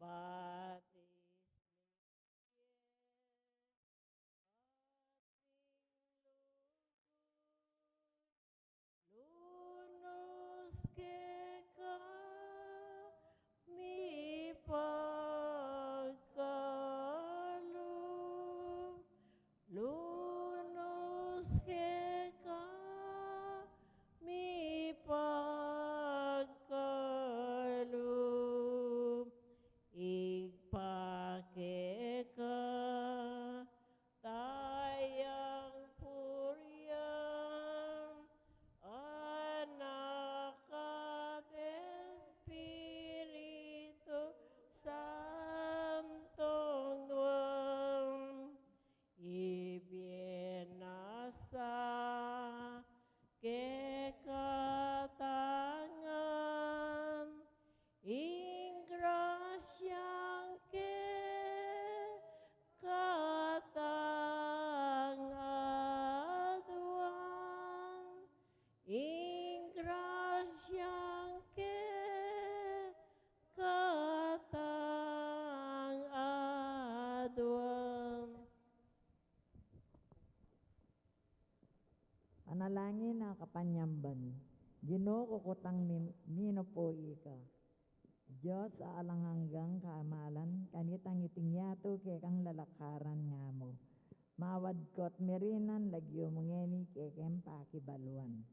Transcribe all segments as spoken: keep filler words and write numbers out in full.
Batis Lunus keka mipagkalub, lunus keka mipagkalub, Ibpa keka tayang purian, Anak at Espiritu Santong duang, ibie na sa keka tang ngan, ing grasyang keka tang aduan, ing grasyang keka tang aduan. Panalangin a Kapanyamban. Ginu, kukutang mi, mino pu ika. Dios a alang anggang kamalan, kanitang iting yatu kekang lalakaran nga mu. Mawad ko't mirinan lagyu mu ngeni kekeng pakibaluan.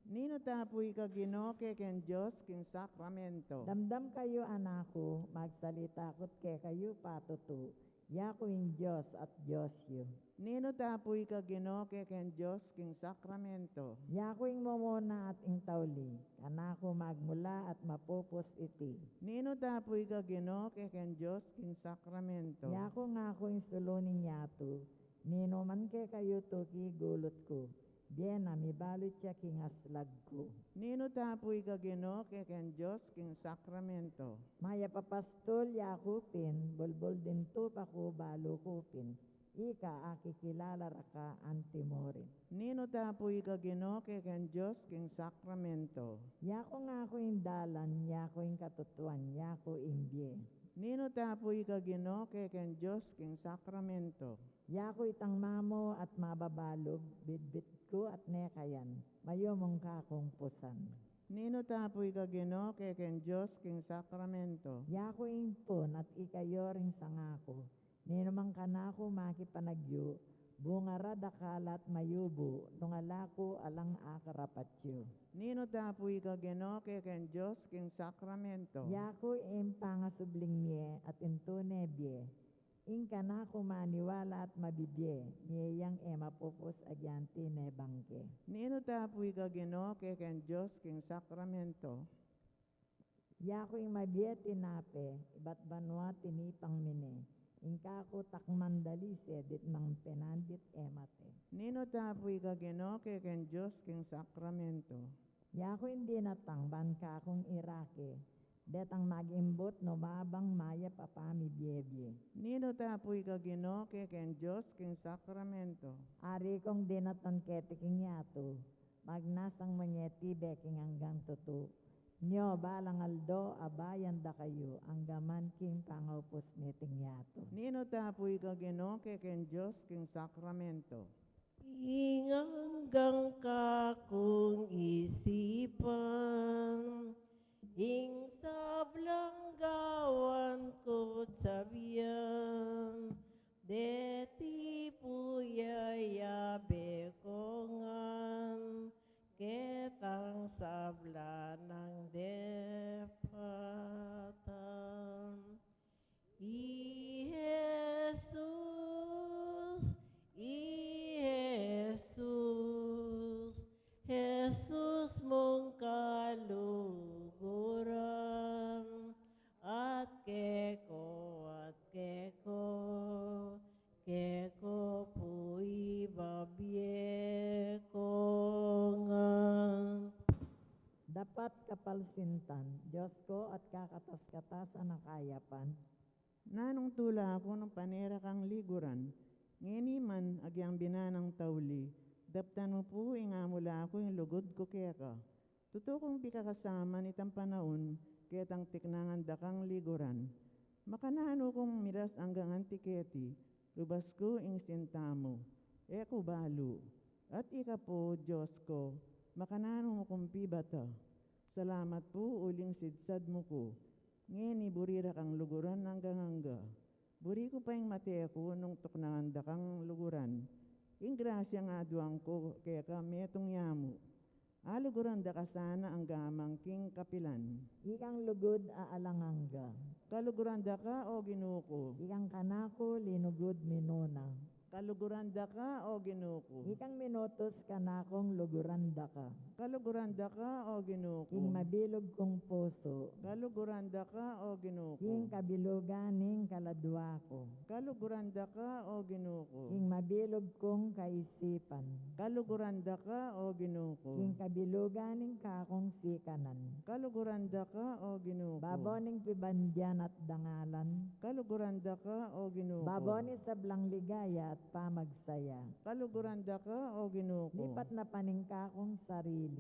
Ninu tapu ika, Ginu, kekeng Dios king sakramento? Damdam kayu, anak ku, magsalita ku't kekayu patutu. Yaku ing Dios at Dios yu. Ninu tapu ika, Ginu, kekeng Dios king sakramento? Yaku ing mumuna at ing tauli, kanaku magmula at mapupus iti. Ninu tapu ika, Ginu, kekeng Dios king sakramento? Yaku ngaku ing sulu ning yatu, ninu man kekayu tuki gulut ku, bie na mibalu ya king aslag ku. Ninu tapu ika, Ginu, kekeng Dios king sakramento? Mayap a pastul yaku pin, bulbul ding tupa ku balu ku pin, ika akikilala ra ka antimurin. Ninu tapu ika, Ginu, kekeng Dios king sakramento? Yaku ngaku ing dalan, yaku ing katutuan, yaku ing bie. Ninu tapu ika, Ginu, kekeng Dios king sakramento? Yaku itang mamu at mababalug, bitbit ku at nekayan, mayumung kakung pusan. Ninu tapu ika, Ginu, kekeng Dios king sakramento? Yaku ing pun at ikayu ring sanga ku, ninu mang kanaku makipanagyu, bunga ra dakal at mayubu, nung ala ku alang akarapat yu. Ninu tapu ika, Ginu, kekeng Dios king sakramento? Yaku ing pangasubling mie at ing tune bie, ing kanaku maniwala at mabibie, mie yang e mapupus agyang tinebang ke. Ninu tapu ika, Ginu, kekeng Dios king sakramento? Yaku ing mabie tinape, ibat banua tinipang mine, ing kaku takman dalise, dit mang penandit e mate. Ninu tapu ika, Ginu, kekeng Dios king sakramento? Yaku ing dinatang ban kakung irake, detang magimbut no mabang mayap a pamibiebie. Ninu tapu ika, Ginu, kekeng Dios king sakramento? Ari kung dinatang keti king yatu, magnasang mu ngeti be king anggang tutu. Nyo balang aldo abayan da kayu, anggaman king pangaupus niting yatu. Ninu tapu ika, Ginu, kekeng Dios king sakramento? Ing anggang kakung isipan, ing sablang gawan ku't sabian, deti pu yayabe ko ngan, ketang sabla nang depatan. I Jesus, i Jesus, Jesus mung kaluguran, at keko, at keko, keko pu ibabie ko ngan. Dapat kapalsintan, Dios ko, at kakatas-katasan a kayapan. Nanung tula ku nung pane ra kang liguran, ngeni man agyang binanang tauli, daptan mu pu ing amula ku ing lugud ku keka. Tutu kung pikakasaman itang panaun, ketang tiknangan da kang liguran. Makananu kung miras anggang anti keti, lubas ku ing sinta mu, e ku balu. At ika pu, Dios ko, makananu mu kung pibata. Salamat pu uling sidsad mu ku. Ngeni buri ra kang luguran anggang angga. Buri ku pa ing mate ku nung tuknangan da kang luguran. Ing grasyang aduan ku keka metung ya mu. Aluguran da ka sana angga man king kapilan. Ikang lugud a alang angga. Kaluguran da ka, o Ginu ku. Ikang kanaku linugud minuna. Kaluguran da ka, o Ginu ku. Ikang minutus kanakung luguran da ka. Kaluguran da ka, o Ginu ku. Ing mabilug kung pusu. Kaluguran da ka, o Ginu ku. Ing kabilugan ning kaladua ku. Kaluguran da ka, o Ginu ku. Ing mabilug kung kaisipan. Kaluguran da ka, o Ginu ku. Ing kabilugan ning kakung sikanan. Kaluguran da ka, o Ginu ku. Babo ning pibandian at dangalan. Kaluguran da ka, o Ginu ku. Babo ning sablang ligaya at pamagsaya. Kaluguran da ka, o Ginu ku. Lipat na pa ning kakung sarili.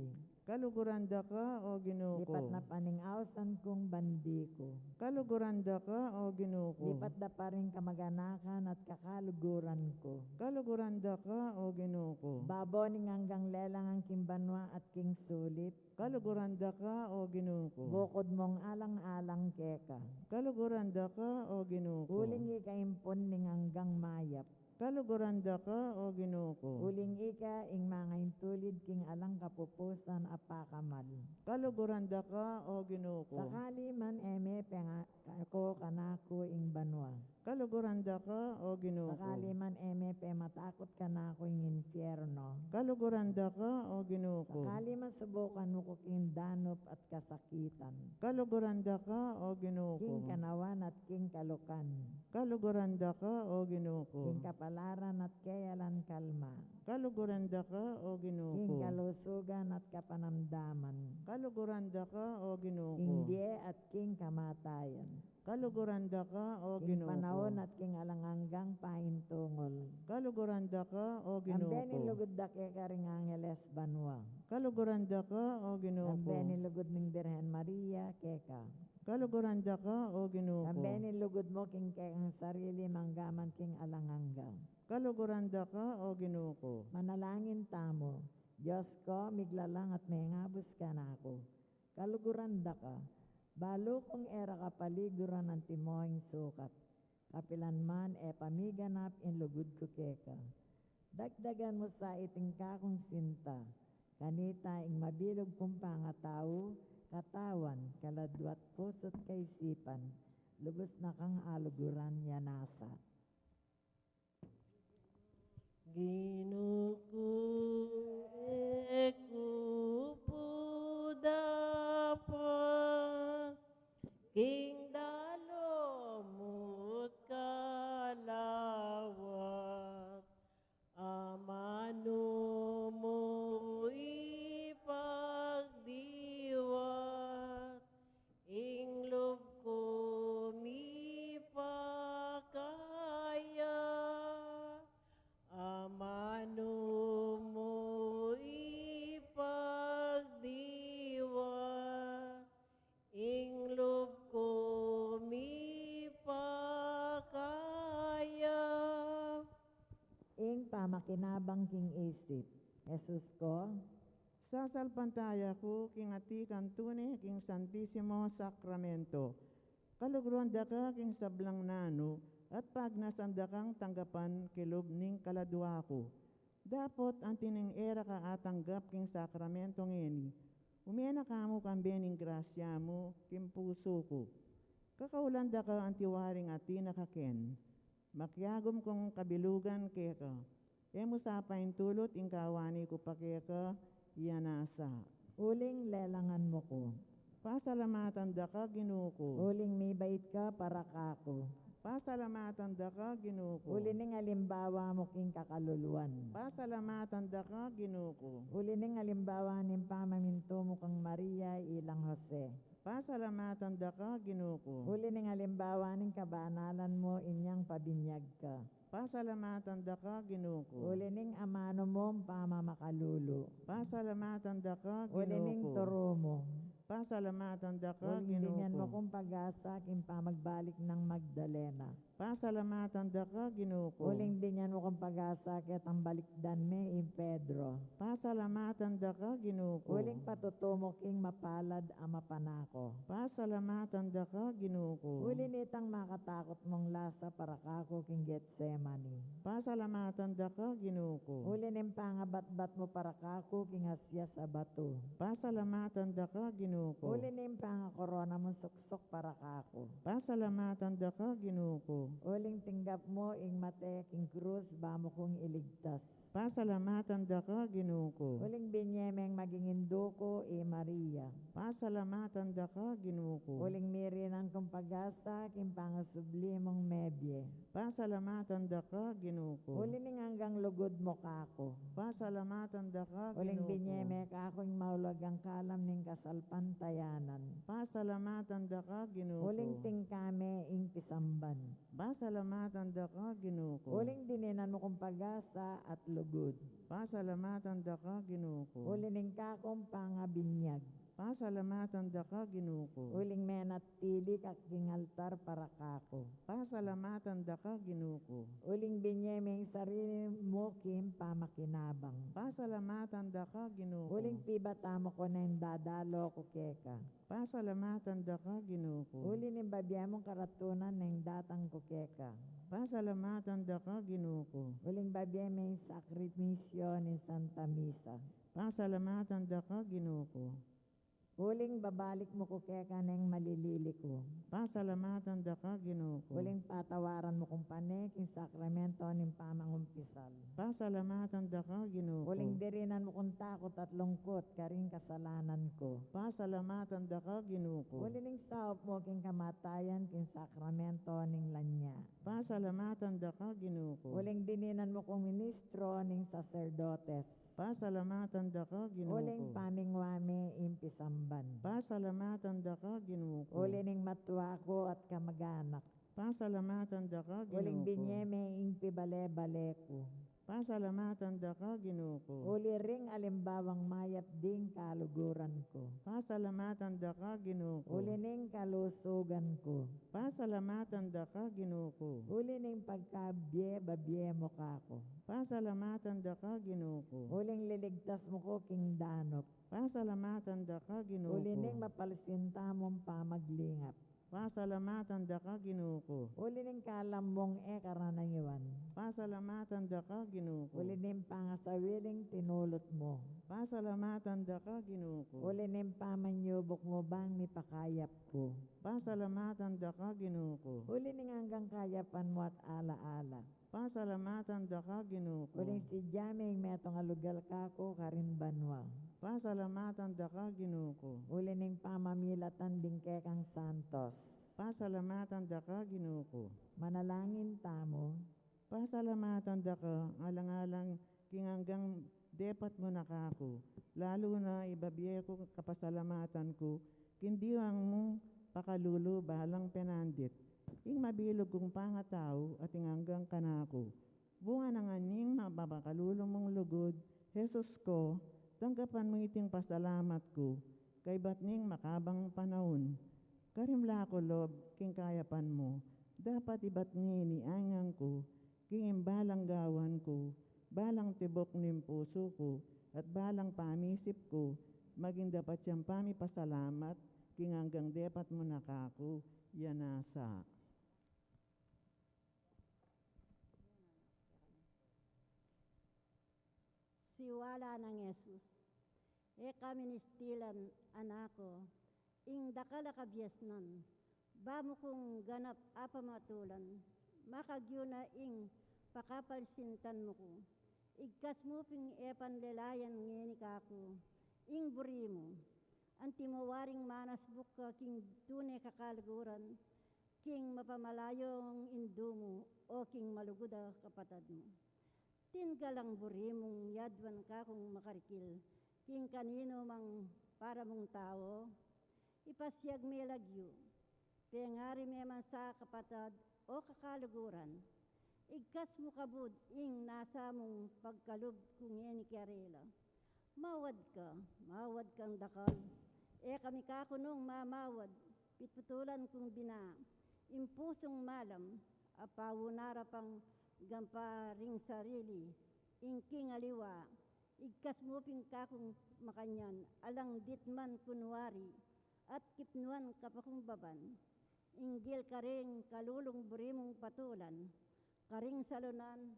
Kaluguran da ka, O Ginu ku. Lipat na pa ning ausan kung bandi ku. Kaluguran da ka, O Ginu ku. Lipat da pa ring kamaganakan at kakaluguran ku. Kaluguran da ka, O Ginu ku. Babo ning anggang lelangan king banua at king sulip. Kaluguran da ka, O Ginu ku. Bukud mung alang-alang keka. Kaluguran da ka, O Ginu ku. Uling ika ing pun ning anggang mayap. Kaluguran da ka, O Ginu ku. Uling ika ing mangaintulid king alang kapupusan a pakamal. Kaluguran da ka, O Ginu ku. Sakali man e me penga-, ka-, ko kanaku ing banua. Kaluguran da ka, O Ginu ku. Sakali man e me pematakut kanaku ing infierno. Kaluguran da ka, O Ginu ku. Sakali man subukan mu ku king danup at kasakitan. Kaluguran da ka, O Ginu ku. King kanawan at king kalukan. Kaluguran da ka, O Ginu ku. King kapalaran at keyalan kalma. Kaluguran da ka, O Ginu ku. King kalusugan at kapanamdaman. Kaluguran da ka, O Ginu ku. King bie at king kamatayan. Kaluguran da ka, O Ginu ku. King panaun at king alang anggang paintungul. Kaluguran da ka, O Ginu ku. Ambe ning lugud da keka ring angeles banua. Kaluguran da ka, O Ginu ku. Ambe ning lugud ning Birhen Maria keka. Kaluguran da ka, O Ginu ku. Ambe ning lugud mu king kekang sarili manggaman king alang angga. Kaluguran da ka, O Ginu ku. Manalangin tamu. Dios ku, miglalang at mengabus kanaku. Kaluguran da ka. Balu kung e ra ka paliguran antimo ing sukat. Kapilan man e pa miganap ing lugud ku keka. Dagdagan mu sa iting kakung sinta. Kanita ing mabilug kung pangatau, katawan, kaladwa at pusu't kaisipan. Lubus na kang aluguran ya nasa. Ginu ku, e ku pu dapat king dalu mu't kalawat, amanu mu ipagdiwat, ing lub ku mipakaya, amanu mu ipagdiwat, ing lub ku mipakaya. Ing pamakinabang king isip. Jesus ku, sasalpantaya ku king atikang tune king Santisimo Sakramento. Kaluguran da ka king sablang nanu at pagnasan da kang tanggapan kilub ning kaladwa ku. Dapot anti neng e ra ka atanggap king sakramento ngeni, ume na ka mu kambe ning grasya mu king pusu ku. Kakaulan da ka anti waring atin na ka ken. Makiagum kung kabilugan keka. E mu sa paintulut ing kawani ku pa keka, iya nasa. Uling lelangan mu ku. Pasalamatan da ka, Ginu ku. Uling mibait ka para kaku. Pasalamatan da ka, Ginu ku. Uli ning alimbawa mu king kakaluluan. Pasalamatan da ka, Ginu ku. Uli ning alimbawa ning pamamintu mu kang Maria ilang Jose. Pasalamatan da ka, Ginu ku. Uli ning alimbawa ning kabanalan mu inyang pabinyag ka. Pasalamatan da ka, Ginu ku. Uli ning amanu mung pamamakalulu. Pasalamatan da ka, Ginu ku. Uli ning turu mu. Pasalamatan da ka, Ginu ku. Uling binyan mu kung pag-asa king pamagbalik nang Magdalena. Pasalamatan da ka, Ginu ku. Uling binyan mu kung pag-asa ketang balikdan me i Pedro. Pasalamatan da ka, Ginu ku. Uling patutu mu king mapalad a mapanako. Pasalamatan da ka, Ginu ku. Uli nitang makatakut mung lasa para kaku king Getsemani. Pasalamatan da ka, Ginu ku. Uli ning pangabatbat mu para kaku king asias a batu. Pasalamatan da ka, Ginu ku. Uli ning pangakorona mung suksok para kaku. Pasalamatan da ka, Ginu ku. Uling tinggap mu ing mate king krus ba mu kung iligtas. Pasalamatan da ka, Ginu ku. Uling binye meng maging indu ku i Maria. Pasalamatan da ka, Ginu ku. Uling mirinan kung pag-asa king pangasubli mung mebie. Pasalamatan da ka, Ginu ku. Uli ning anggang lugud mu kaku. Pasalamatan da ka, Ginu ku. Uling binye me kaku ing maulagang kalam ning kasalpantayanan. Pasalamatan da ka, Ginu ku. Uling tingka me ing pisamban. Pasalamatan da ka, Ginu ku. Uling dininan mu kung pag-asa at lugud. Pasalamatan da ka, Ginu ku. Uli ning kakung pangabinyag. Pasalamatan da ka, Ginu ku. Uling menatili ka king altar para kaku. Pasalamatan da ka, Ginu ku. Uling binye me ing sarili mu king pamakinabang. Pasalamatan da ka, Ginu ku. Uling pibata mu ku neng dadalo ku keka. Pasalamatan da ka, Ginu ku. Uli ning babie mung karatunan neng datang ku keka. Pasalamatan da ka, Ginu ku. Uling babie me ing sakripisyu ning Santa Misa. Pasalamatan da ka, Ginu ku. Uling babalik mu ku keka neng malilili ku. Pasalamatan da ka, Ginu ku. Uling patawaran mu kung pane king sakramento ning pamangumpisal. Pasalamatan da ka, Ginu ku. Uling dirinan mu kung takut at lungkut karing kasalanan ku. Pasalamatan da ka, Ginu ku. Uli ning saup mu king kamatayan king sakramento ning lanya. Pasalamatan da ka, Ginu ku. Uling dininan mu kung ministro ning saserdotes. Pasalamatan da ka, Ginu ku. Uling pamingwa me ing pisamban. Pasalamatan da ka, Ginu ku. Uli ning matwa ku at kamaganak. Pasalamatan da ka, Ginu ku. Uling binye me ing pibale-bale ku. Pasalamatan da ka, Ginu ku. Uli ring alimbawang mayap ding kaluguran ku. Pasalamatan da ka, Ginu ku. Uli ning kalusugan ku. Pasalamatan da ka, Ginu ku. Uli ning pagkabie-babie mu kaku. Pasalamatan da ka, Ginu ku. Uling liligtas mu ku king danup. Pasalamatan da ka, Ginu ku. Uli ning mapalsinta mung pamaglingap. Pasalamatan da ka, Ginu ku. Uli ning kalam mung e karaniwan. Pasalamatan da ka, Ginu ku. Uli ning pangasawiling tinulut mu. Pasalamatan da ka, Ginu ku. Uli ning pamanyubuk mu bang mipakayap ku. Pasalamatan da ka, Ginu ku. Uli ning anggang kayapan mu at ala-ala. Pasalamatan da ka, Ginu ku. Uling sidya me ing metung a lugal kaku karin banua. Pasalamatan da ka, Ginu ku. Uli ning pamamilatan ding kekang santos. Pasalamatan da ka, Ginu ku. Manalangin tamu. Pasalamatan da ka, alang-alang king anggang depat mu na kaku, lalu na ing babie kung kapasalamatan ku king diwang mung pakalulu balang penandit, ing mabilug kung pangatau at ing anggang kanaku. Bunga na ngan ning mapakalulu mung lugud, Jesus ku, tanggapan mu iting pasalamat ku, kaybat ning makabang panaun. Karin mu la ku lub king kayapan mu, dapat ibat ngeni aingan ku, king balang gawan ku, balang tibuk ning pusu ku, at balang pamisip ku, maging dapat yang pamipasalamat king anggang depat mu na kaku. Ya nasa. Siwala nang Jesus. E ka ministilan, anak ku, ing dakal a kabiasnan, ba mu kung ganap a pamatulan, makagyu na ing pakapalsintan mu ku. Igkas mu pin e panlelayan ngeni kaku ing buri mu. Antimo waring manasbuk ka king tune kakaluguran, king mapamalayung indu mu, o king malugud a kapatad mu. Tinggala ing buri mung yaduan kakung makarikil king kaninu mang para mung tau, ipasiag me lagyu. Pengari me man sa kapatad o kakaluguran, igkas mu kabud ing nasa mung pagkalub ku ngeni karela. Mawad ka, mawad kang dakal. E kami kaku nung mamawad, pitutulan kung bina ing pusung malam, a paunara pang gampa ring sarili, ing king aliwa, igkas mu pin kakung makanyan, alang ditman kunwari, at kipnuan kapakumbaban, inggil karing kalulung buri mung patulan, karing salunan,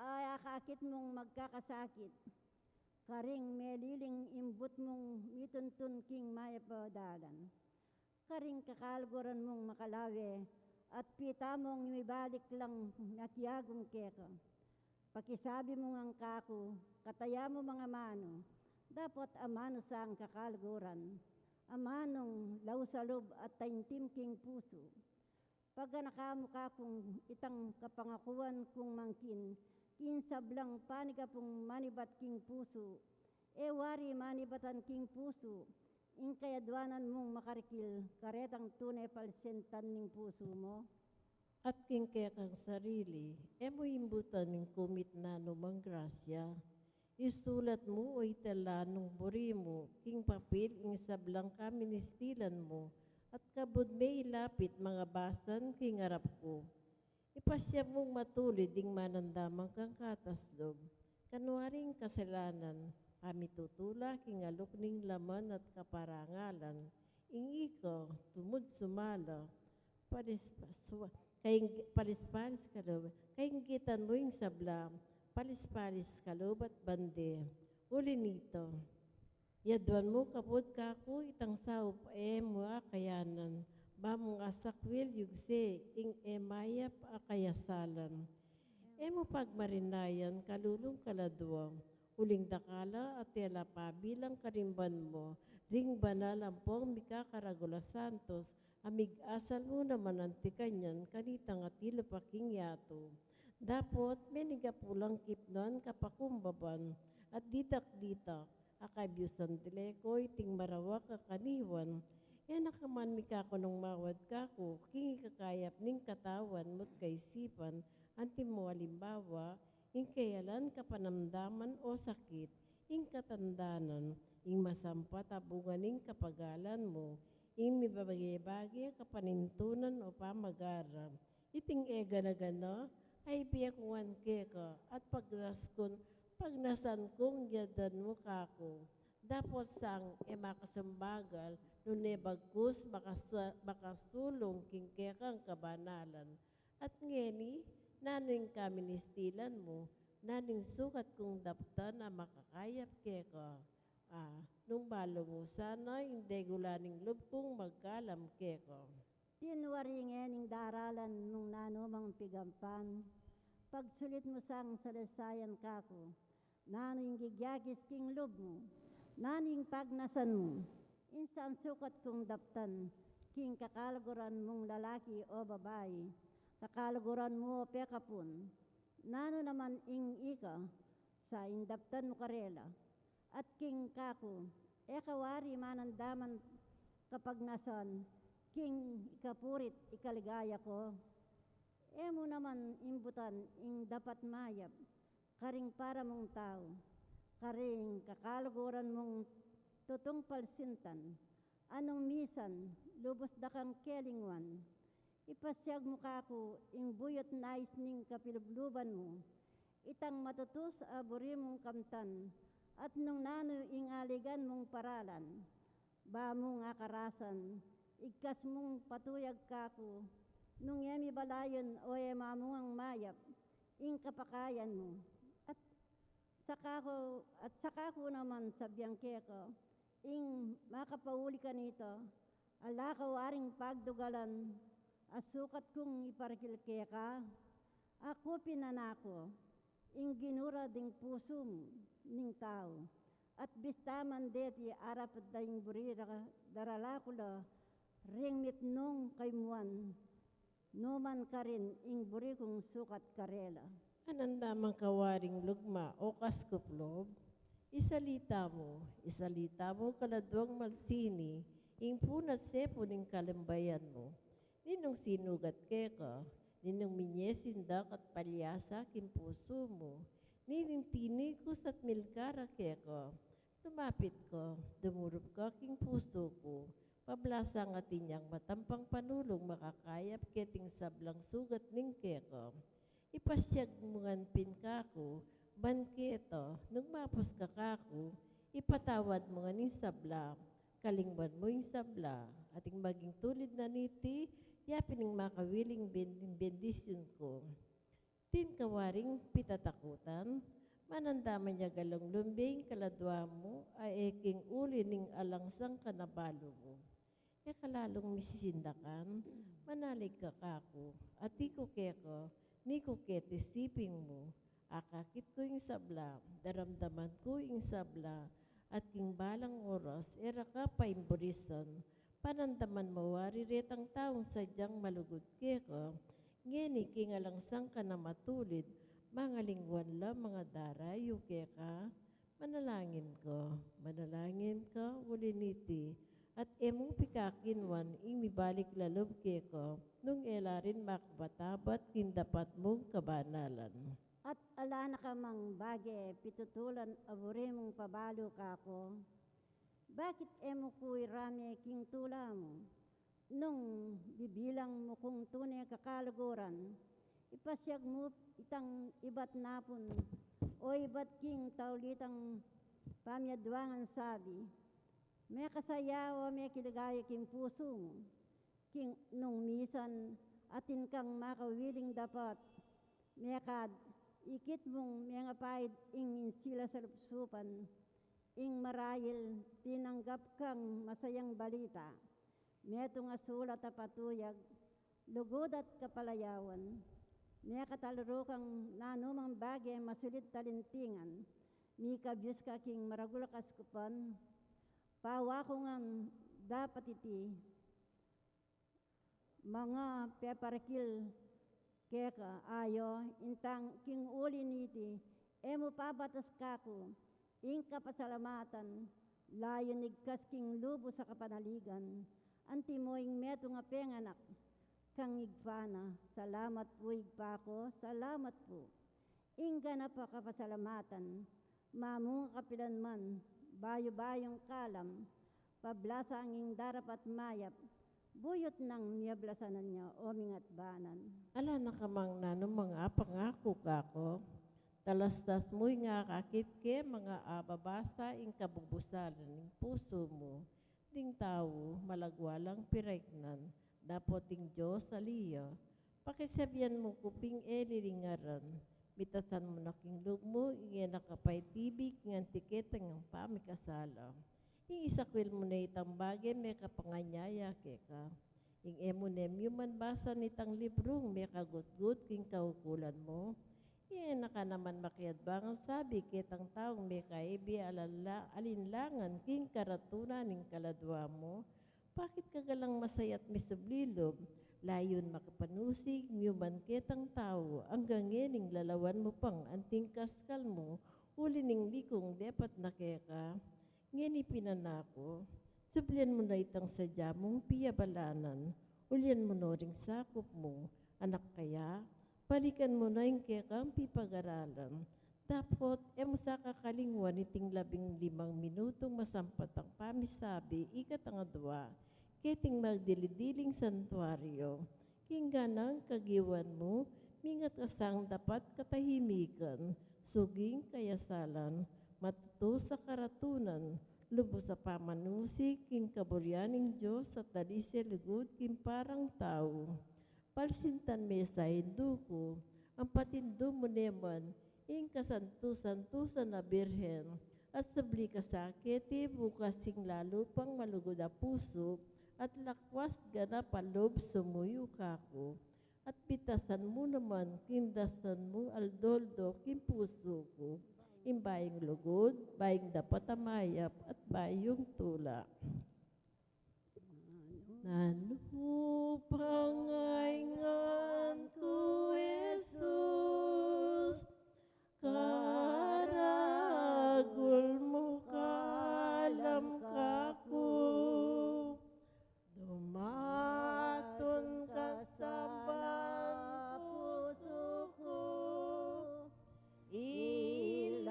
a akakit mung magkakasakit, karing meliling imbut mung mituntun king mayap a dalan, karing kakaluguran mung makalawe, at pita mung mibalik lang makiagum keka. Pakisabi mu ngan kaku, kataya mu mangamanu, Dapot amanu sang kakaluguran, amanung lausalub at taintim king pusu. Paganaka mu kakung itang kapangakuan kung mangkin, king sablang paniga pung manibat king pusu, e wari manibatan king pusu, ing kayadwanan mung makarikil, karetang tune palsentan ning pusu mu. At king kekang sarili, e mu imbutan ning kumit nanu mang grasya. Isulat mu o itala nung buri mu, king papil ing sablang kaministilan mu, at kabud me ilapit mangabasan king arap ku. Ipasiag mung matulid ding manandamang kang kataslub, kanwaring kasalanan, a mitutula king aluk ning laman at kaparangalan, ing ika, tumud sumala, palispas-, kaing-, palispalis kalub, kainggitan mu ing sabla, palispalis kalub at bande, uli nito. Yaduan mu kapud kaku itang saup e mu akayanan, ba mung asakwil yugse ing e mayap a kayasalan. E mu pagmarinayan kalulung kaladua, uling dakala at tela pabilang karimban mu, ring banal ampong mikakaragul a santos, a mig-asal mu naman anti kanyan kanitang atilu pa king yatu. Dapot, menigapulang kipnuan kapakumbaban, at ditak-ditak, a kabiusan dile ko iting marawak a kaniwan, e na ka man mikakunung mawad kaku, king ikakayap ning katawan mu't kaisipan, anti mu alimbawa, ing keyalan kapanamdaman o sakit, ing katandanan, ing masampat a bunga ning kapagalan mu, ing mibabage-bage kapanintunan o pamagara. Iting e gana-gana, a ibie ku ngan keka, at pagnas kun, pagnasan kung yadan mu kaku. Dapot sang e makasumbagal, nune bagkus makasa-, makasulung king kekang kabanalan. At ngeni, nanu ing kaministilan mu, nanu ing sukat kung daptan a makakayap keka, a, nung balu mu sana ing degula ning lub kung magkalam keka. Tinwari ngening daralan mung nanu mang pigampan, pagsulit mu sang salsayan kaku, nanu ing gigyagis king lub mu, nanu ing pagnasan mu, ing sang sukat kung daptan, king kakaluguran mung lalaki o babai, kakaluguran mu o pekapun, nanu naman ing ika, sa ing daptan mu karela, at king kaku, e ka wari manandaman kapagnasan, king ikapurit ikaligaya ko. E mu naman imbutan ing dapat mayap, karing para mung tau, karing kakaluguran mung tutung palsintan, a nung misan, lubus da kang kelinguan. Ipasiag mu kaku, ing buyut nais ning kapilubluban mu, itang matutus a buri mung kamtan, at nung nanu ing aligan mung paralan, ba mung akarasan, igkas mung patuyag kaku, nung e mi balayun o e mamungang mayap, ing kapakayan mu. At saka ku, at saka ku naman sabian keka, ing makapauli kanita, ala ka waring pagdugalan, a sukat kung iparikil keka, aku pin anak ku, ing ginura ding pusu ning tau, at bista man deti arap da ing buri ra, darala ku la, ring mitmung kaymuan, nu man karin ing buri kung sukat karela. Ananda mang kawaring lugma o kaskup lub, isalita mu, isalita mu kaladuang malsini, ing puna at sepu ning kalambayan mu. Ninung sinugat keka, ninung minye sindak at palyasa king pusu mu, nining tinikus at milkara keka, lumapit ka, dumurup ka king pusu ku, pablasang atin yang matampang panulung makakayap keting sablang sugat ning keka. Ipasiag mu ngan pin kaku, ban keta, nung mapus ka kaku, ipatawad mu ngan ing sabla, kalingwan mu ing sabla, at ing maging tulid na niti, ya pin ing makawiling ben-, bendisyun ku. Atin ka waring pitatakutan, manandaman ya galung lumbe ing kaladua mu, a e king uli ning alang sangkan a balu mu. E ka lalung misisindakan, manalig ka kaku, at iku keka, niku keti siping mu, akakit ku ing sabla, daramdaman ku ing sabla, At king balang oras, e ra ka paimburisan. Panandaman mu wari retang taung sadyang malugud keka, ngeni king alang sangkan a matulid, mangalingwan la mangadarayu keka. Manalangin ka, manalangin ka, uli niti, at e mung pikakinuan ing mibalik la lub keka, nung e la rin makabatabat king dapat mung kabanalan. At ala na ka mang bage pitutulan a buri mung pabalu kaku? Bakit e mu ku irame king tula mu? Nung bibilang mu kung tune kakaluguran, ipasiag mu itang ibat napun, o ibat king taulitang pamiadwangan sabi, mekasaya o mekiligaya king pusu mu. King nung misan atin kang makawiling dapat, mekad ikit mung mengapaid ing insila salupsupan, ing marayil tinanggap kang masayang balita. Metung a sulat a patuyag, lugud at kapalayawan. Mekataluru kang nanumang bage masulit talintingan. Mikabius ka king maragul a kaskupan. Pawaku ngan dapat iti manga peparakil keka, ayo, intang king uli niti, e mu pabatas kaku ing kapasalamatan, layun igkas king lubus a kapanaligan, antimo ing metung a penganak kang Ibpa na. Salamat pu, Ibpa ku, salamat pu. Ing ganap a kapasalamatan, mamunga kapilan man, bayu-bayung kalam, pablasang ing darapat mayap, buyut nang miablasan na nia o mingatbanan. Ala na ka mang nanumang apangaku kaku, talastas mu ing akakit ke, manga ababasa ing kabubusalan ning pusu mu. Ding tau, malagwa lang piraiknan, dapot ing Dios ali ya. Pakisabian mu ku pin e lilingaran, mitasan mu na king lub mu ing e na ka paitibik king anti ketang pamikasala. Ing isakwil mu na itang bage mekapanganyaya keka. Ing e mu ne miuman basan itang librung mekagutgut king kaukulan mu, e na ka naman makiadbangan sabi ketang taung mekaibi alala-, alinlangan king karatunan ning kaladua mu. Bakit ka galang masayat misubli lub, layun makipanusig miuman ketang tau, anggang ngening lalawan mu pang anting kaskal mu, uli ning likung depat na keka? Ngeni pin, anak ku, sublian mu na itang sadya mung piabalanan, ulian mu no ring sakup mu, anak kaya, balikan mu na ing kekang pipagaralan. Dapot, e mu sa kakalingwan iting labing limang minutung masampatang pamisabi, ikatang adua, keting magdili-diling santuario. King ganang kagiwan mu, mingat ka sang dapat katahimikan, suging kayasalan, matutus a karatunan, lubus a pamanusig king kaburian ning Dios at dalise lugud king parang tau. Palsintan me sa, Indu ku, ampati Indu mu ne man, ing kasantu-santusan a Birhen, at subli ka sa keti bukas ing lalu pang malugud a pusu, at lakwas ganap a lub sumuyu kaku, at bitasan mu naman king dasan mu aldo-aldo king pusu ku, ing bayung lugud, bayung dapat a mayap, at bayung tula. Nanu pang aingan ku, Jesus, karagul mu kalam kaku, dumatun ka sa ban pusu ku, ilapit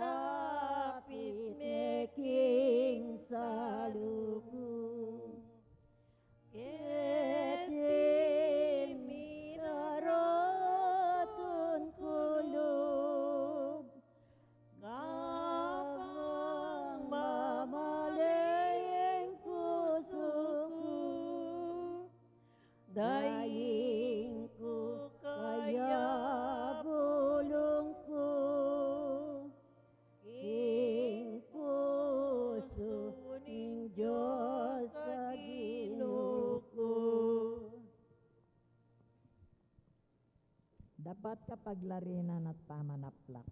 me king salu ku. Keti minarotun ku lub, kapang mamale ing pusu ku, daing ku kaya bulung ku king pusu ning Dios a Ginu ku. Dapat kapaglarinan at pamanaplak.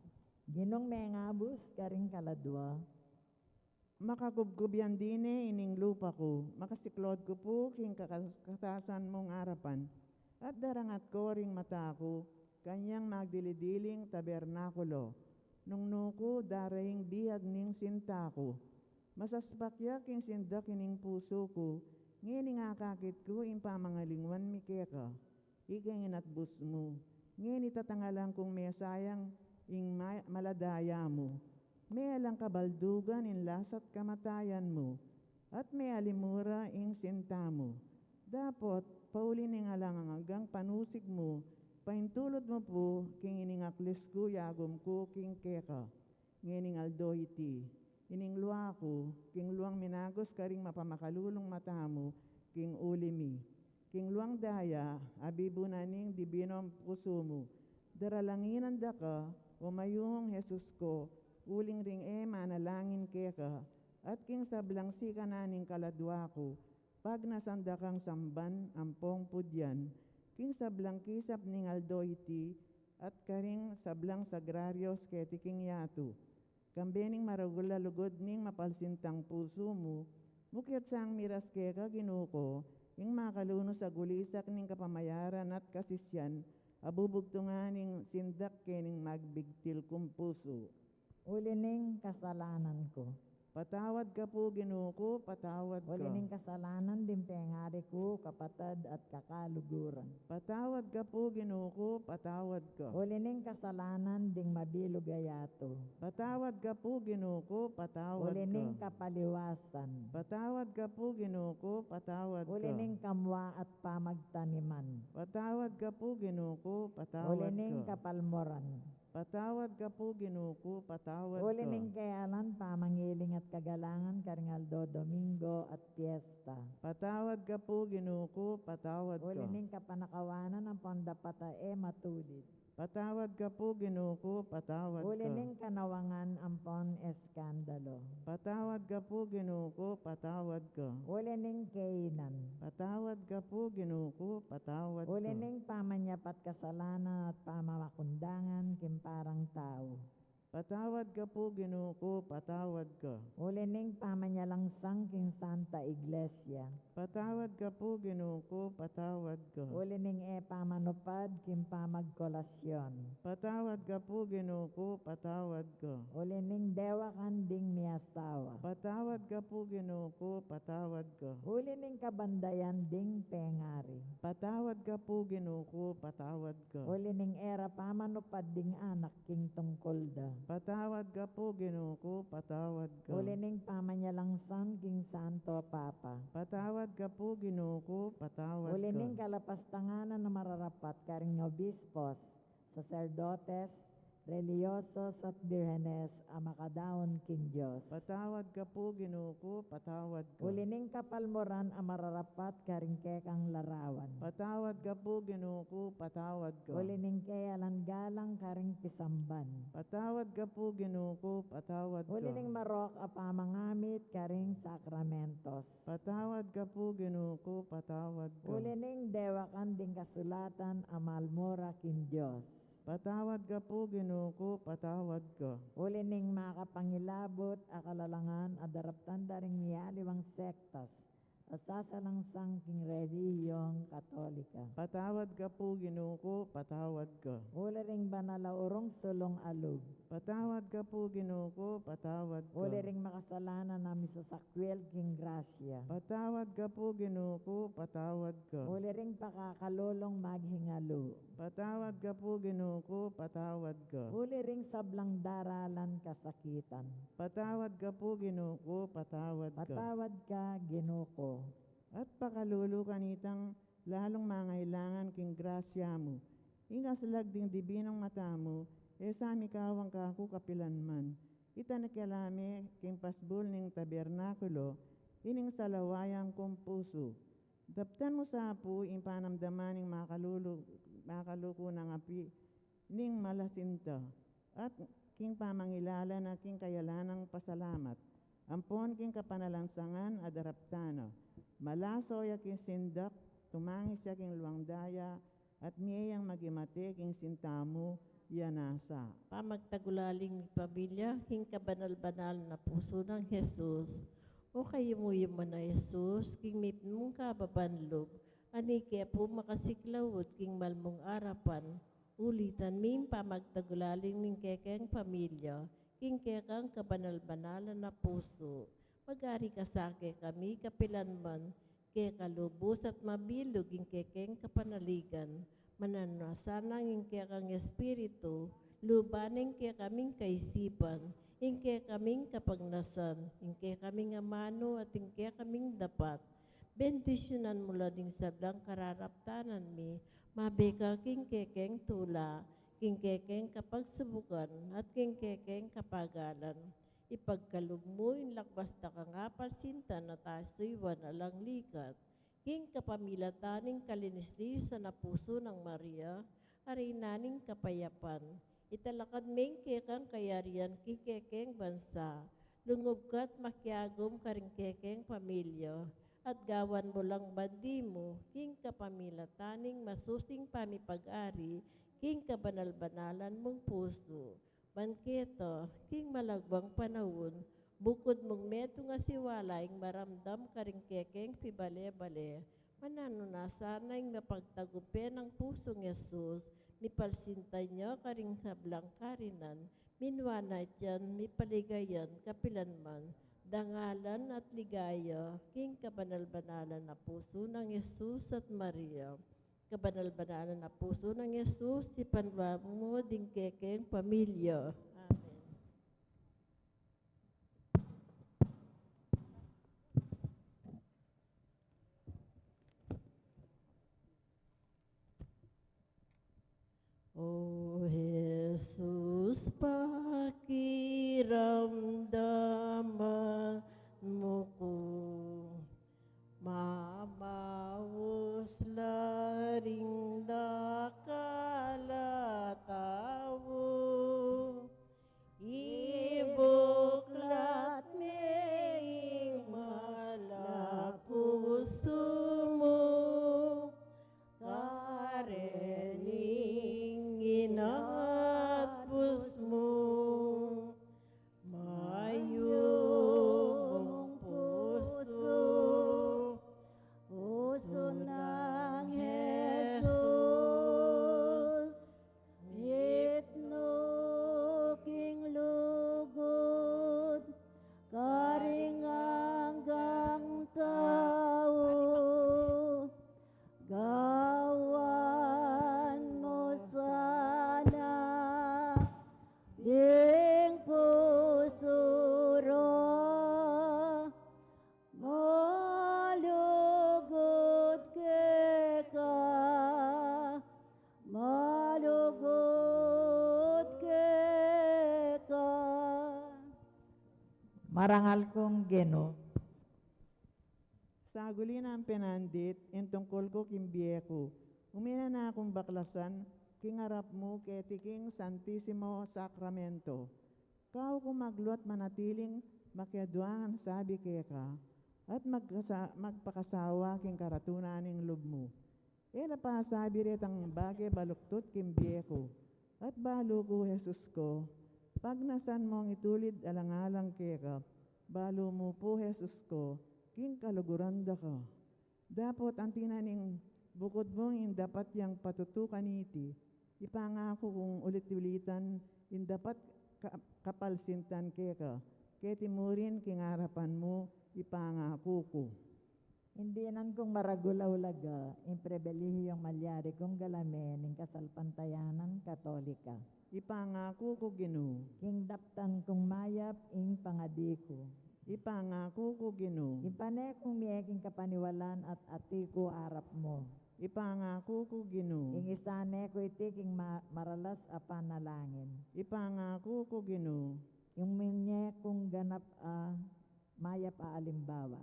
Ginung mengabus karing kaladua. Makakubkub ya dine ining lupa ku, makasiklod ku pu king kakas-, katasan mung arapan, at darangat ko ring mata ku kanyang magdili-diling tabernakulo. Nung nuku daraing biag ning sinta ku, masaspak ya king sindak ining pusu ku, ngening akakit ku ing pamangalingwan mi keka. Ika ing inatbus mu, ngeni tatangalan kung mesayang ing ma-, maladaya mu. Mealang kabaldugan ing lasa't kamatayan mu, at mealimura ing sinta mu. Dapot, pauli ning alang anggang panusig mu, paintulud mu pu king ining aklis ku yagum ku king keka. Ngening aldo iti, ining lua ku, king luang minagus karing mapamakalulung mata mu, king uli mi. King luang daya, abibu na ning dibinong pusu mu. Daralanginan da ka, o mayung Jesus ko, uling ring e manalangin keka, at king sablang sikanan ning kaladua ku, pagnasan da kang samban ampong pudyan, king sablang kisap ning aldo iti, at karing sablang sagrarios keti king yatu. Kambe ning maragul a lugud ning mapalsintang pusu mu, mukyat sang miras keka, Ginu ko, ing makalunus a gulisak ning kapamayaran at kasisian, a bubugtungan ning sindak kening magbigtil kung pusu. Uli ning kasalanan ku. Patawad ka pu, Ginu ku, patawad ka. Uli ning kasalanan ding pengari ku, kapatad at kakaluguran. Patawad ka pu, Ginu ku, patawad ka. Uli ning kasalanan ding mabilug a yatu. Patawad ka pu, Ginu ku, patawad ka. Uli ning kapaliwasan. Patawad ka pu, Ginu ku, patawad ka. Uli ning kamua at pamagtaniman. Patawad ka pu, Ginu ku, patawad ka. Uli ning kapalmoran. Patawad ka pu, Ginu ku, patawad ka. Uli ning kealan, pamangiling at kagalangan karing aldo Domingo at piyesta. Patawad ka pu, Ginu ku, patawad ka. Uli ning kapanakawanan ampon dapat a e matulid. Patawad ka pu, Ginu ku, patawad ka. Uli ning kanawangan ampon eskandalo. Patawad ka pu, Ginu ku, patawad ka. Uli ning kainan. Patawad ka pu, Ginu ku, patawad ka. Uli ning pamanyapat kasalanan at pamamakundangan king parang tau. Patawad ka pu, Ginu ku, patawad ka. Uli ning pamanyalangsang king Santa Iglesia. Patawad ka pu, Ginu ku, patawad ka. Uli ning e pamanupad king pamagkolasyon. Patawad ka pu, Ginu ku, patawad ka. Uli ning dewakan ding miasawa. Patawad ka pu, Ginu ku, patawad ka. Uli ning kabandayan ding pengari. Patawad ka pu, Ginu ku, patawad ka. Uli ning e ra pamanupad ding anak king tungkul da. Patawad ka pu, Ginu ku, patawad ka. Uli ning pamanyalangsan king Santo Papa. Patawad ka pu, Ginu ku, patawad ka. Uli ning kalapastanganan a mararapat karing obispos, saserdotes, relihiyosos at birhenes a makadaun king Dios. Patawad ka pu, Ginu ku, patawad ka. Uli ning kapalmoran a mararapat karing kekang larawan. Patawad ka pu, Ginu ku, patawad ka. Uli ning kealan galang karing pisamban. Patawad ka pu, Ginu ku, patawad ka. Uli ning marok a pamangamit karing sakramentos. Patawad ka pu, Ginu ku, patawad ka. Uli ning dewakan ding kasulatan a malmura king Dios. Patawad ka pu, Ginu ku, patawad ka. Uli ning makapangilabut a kalalangan a daraptan da ring mialiwang sektas a sasalangsang king relihiyong Katolika. Patawad ka pu, Ginu ku, patawad ka. Uli ring banal a urong sulung a lub. Patawad ka pu, Ginu ku, patawad ka. Uli ring makasalanan a misasakwil king grasya. Patawad ka pu, Ginu ku, patawad ka. Uli ring pakakalulung maghingalu. Patawad ka pu, Ginu ku, patawad ka. Uli ring sablang daralan kasakitan. Patawad ka pu, Ginu ku, patawad ka. Patawad ka, Ginu ku. At pakalulu kanitang lalung mangailangan king grasya mu. Ing aslag ding dibinung mata mu, e sa mikawang kaku kapilan man. Ita na kela me king pasbul ning tabernakulo, ining salawayang kung pusu. Daptan mu sa pu ing panamdaman ning makalulu-, makaluku nang api ning malasinta, at king pamangilala na king kayalanang pasalamat, ampon king kapanalansangan a daraptan na. Malaso ya king sindak, tumangis ya king luang daya, at mie yang magimate king sinta mu, Yan nasa. Pamagtagulaling pamilya, king kabanal-banal na pusu nang Jesus. O kayumu-yumu na Jesus, king mipnung kababan lub, ani ke pu makasiklaud king malmung arapan, ulitan mi ing pamagtagulaling ning kekeng pamilya, king kekang kabanal-banalan na pusu. Mag-ari ka sa kekami kapilanman, keka lubus at mabilug ing kekeng kapanaligan, mananu na sana ing kekang espiritu, luban ing kekaming kaisipan, ing kekaming kapagnasan, ing kekaming amanu at ing kekaming dapat. Bendisyunan mu la ding sablang kararaptanan mi, mabeka king kekeng tula, king kekeng kapagsubukan, at king kekeng kapagalan. Ipagkalub mu ing lakbas da kang apalsintan at asuyuan alang likat, king kapamilatan ning kalinis-linisan a pusu nang Maria, a Reyna ning kapayapan. Italakad me ing kekang kayarian king kekeng bansa, lungub ka at makiagum karing kekeng pamilya, at gawan mu lang bandi mu, king kapamilatan ning masusing pamipag-ari, king kabanal-banalan mung pusu. Ban keta, king malagwang panaun, bukud mung metung a siwala ing maramdam karing kekeng pibale-bale, mananu na sana ing mapagtagumpe nang pusung Jesus, mipalsintan ya karing sablang karinan, minuan na itian, mipaligayan, kapilanman, dangalan at ligaya, king kabanal-banalan a pusu nang Jesus at Maria. Kabanal-banalan a pusu nang Jesus, ipanluan mu ding kekeng pamilya. Amen. O Jesus, pakiramdaman mu ku, mamaus la ring dakal a tau. Ibuklat me ing mal a pusu mu, karening ina at pus mu, mayupayung pusu, pusu nang Jesus, mitmu king lugud, karing anggang tau, gawan mu sana ding pusu ra, malugud keka, malugud keka. Marangal kung Ginu. Saguli nang penandit, ing tungkul ku king bie ku. Ume na kung baklasan, king arap mu keti king Santisimo Sakramento. Kau kung magluat manatiling makiadwang sabi keka, at magkasa-, magpakasawa king karatunan ning lub mu. E la pasabi retang bage baluktut king bie ku. At balu ku, Jesus ku, pagnasan mung itulid alang-alang keka, balu mu pu, Jesus ku, king kaluguran da ka. Dapot anti na ning bukud mung ing dapat yang patutukan iti, ipangaku kung ulit-ulitan ing dapat ka-, kapalsintan keka, keti murin king arapan mu, ipangaku ku. Ing dinan kung maragul a ulaga, ing pribilehiyung malyari kung galame ning kasalpantayanan Katolika. Ipangaku ku, Ginu. King daptan kung mayap ing pangadi ku. Ipangaku ku, Ginu. Ing pane kung mie king kapaniwalan at ati ku arap mu. Ipangaku ku, Ginu. Ing isane ku iti king ma-, maralas a panalangin. Ipangaku ku, Ginu. Ing minye kung ganap a mayap a alimbawa.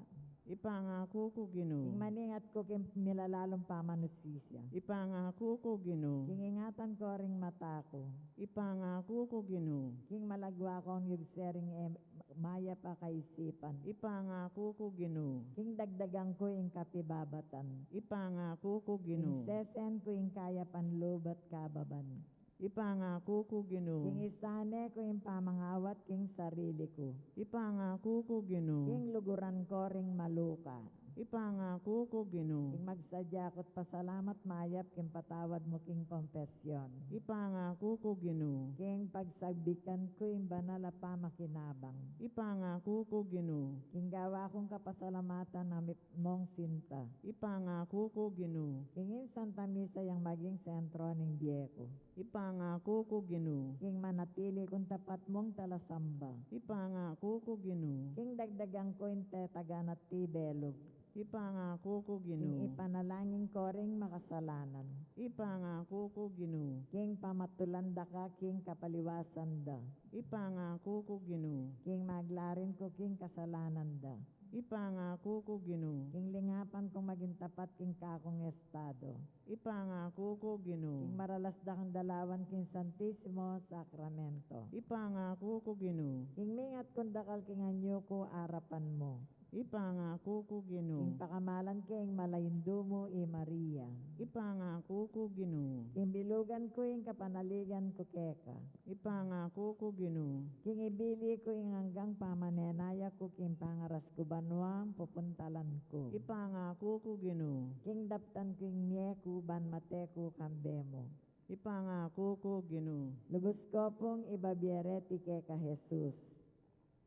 Ipangaku ku, Ginu. Ing maningat ku king milalalung pamanusisia. Ipangaku ku, Ginu. King ingatan ku ring mata ku. Ipangaku ku, Ginu. King malagwa kung yugse ring e-, mayap a kaisipan. Ipangaku ku, Ginu. King dagdagan ku ing kapibabatan. Ipangaku ku, Ginu. King sesen ku ing kayapan lub at kababan. Ipangaku ku, Ginu. King isane ku ing pamangawat king sarili ku. Ipangaku ku, Ginu. King luguran ko ring maluka. Ipangaku ku, Ginu. King magsadya ku't pasalamat mayap king patawad mu king kompesyon. Ipangaku ku, Ginu. King pagsagbikan ku ing banal a pamakinabang. Ipangaku ku, Ginu. King gawa kung kapasalamatan a mip-, mong sinta. Ipangaku ku, Ginu. King ing Santa Misa yang maging sentro ning bie ku. Ipangaku ku, Ginu. King manatili kung tapat mung talasamba. Ipangaku ku, Ginu. King dagdagan ku ing tetagan at tibelug. Ipangaku ku, Ginu. King ipanalangin ko ring makasalanan. Ipangaku ku, Ginu. King pamatulan da ka king kapaliwasan da. Ipangaku ku, Ginu. King maglarin ku king kasalanan da. Ipangaku ku, Ginu. King lingapan kung maging tapat king kakung estado. Ipangaku ku, Ginu. King maralas da kang dalawan king Santisimo Sakramento. Ipangaku ku, Ginu. King mingat kung dakal king anyu ku arapan mu. Ipangaku ku, Ginu. King pakamalan king mala indu mu i Maria. Ipangaku ku, Ginu. King bilugan ku ing kapanaligan ku keka. Ipangaku ku, Ginu. King ibili ku ing anggang pamanenaya ku king pangaras ku banua pupuntalan ku. Ipangaku ku, Ginu. King daptan ku ing mie ku ban mate ku kambe mu. Ipangaku ku, Ginu. Lubus ko pung ibabie reti keka, Jesus.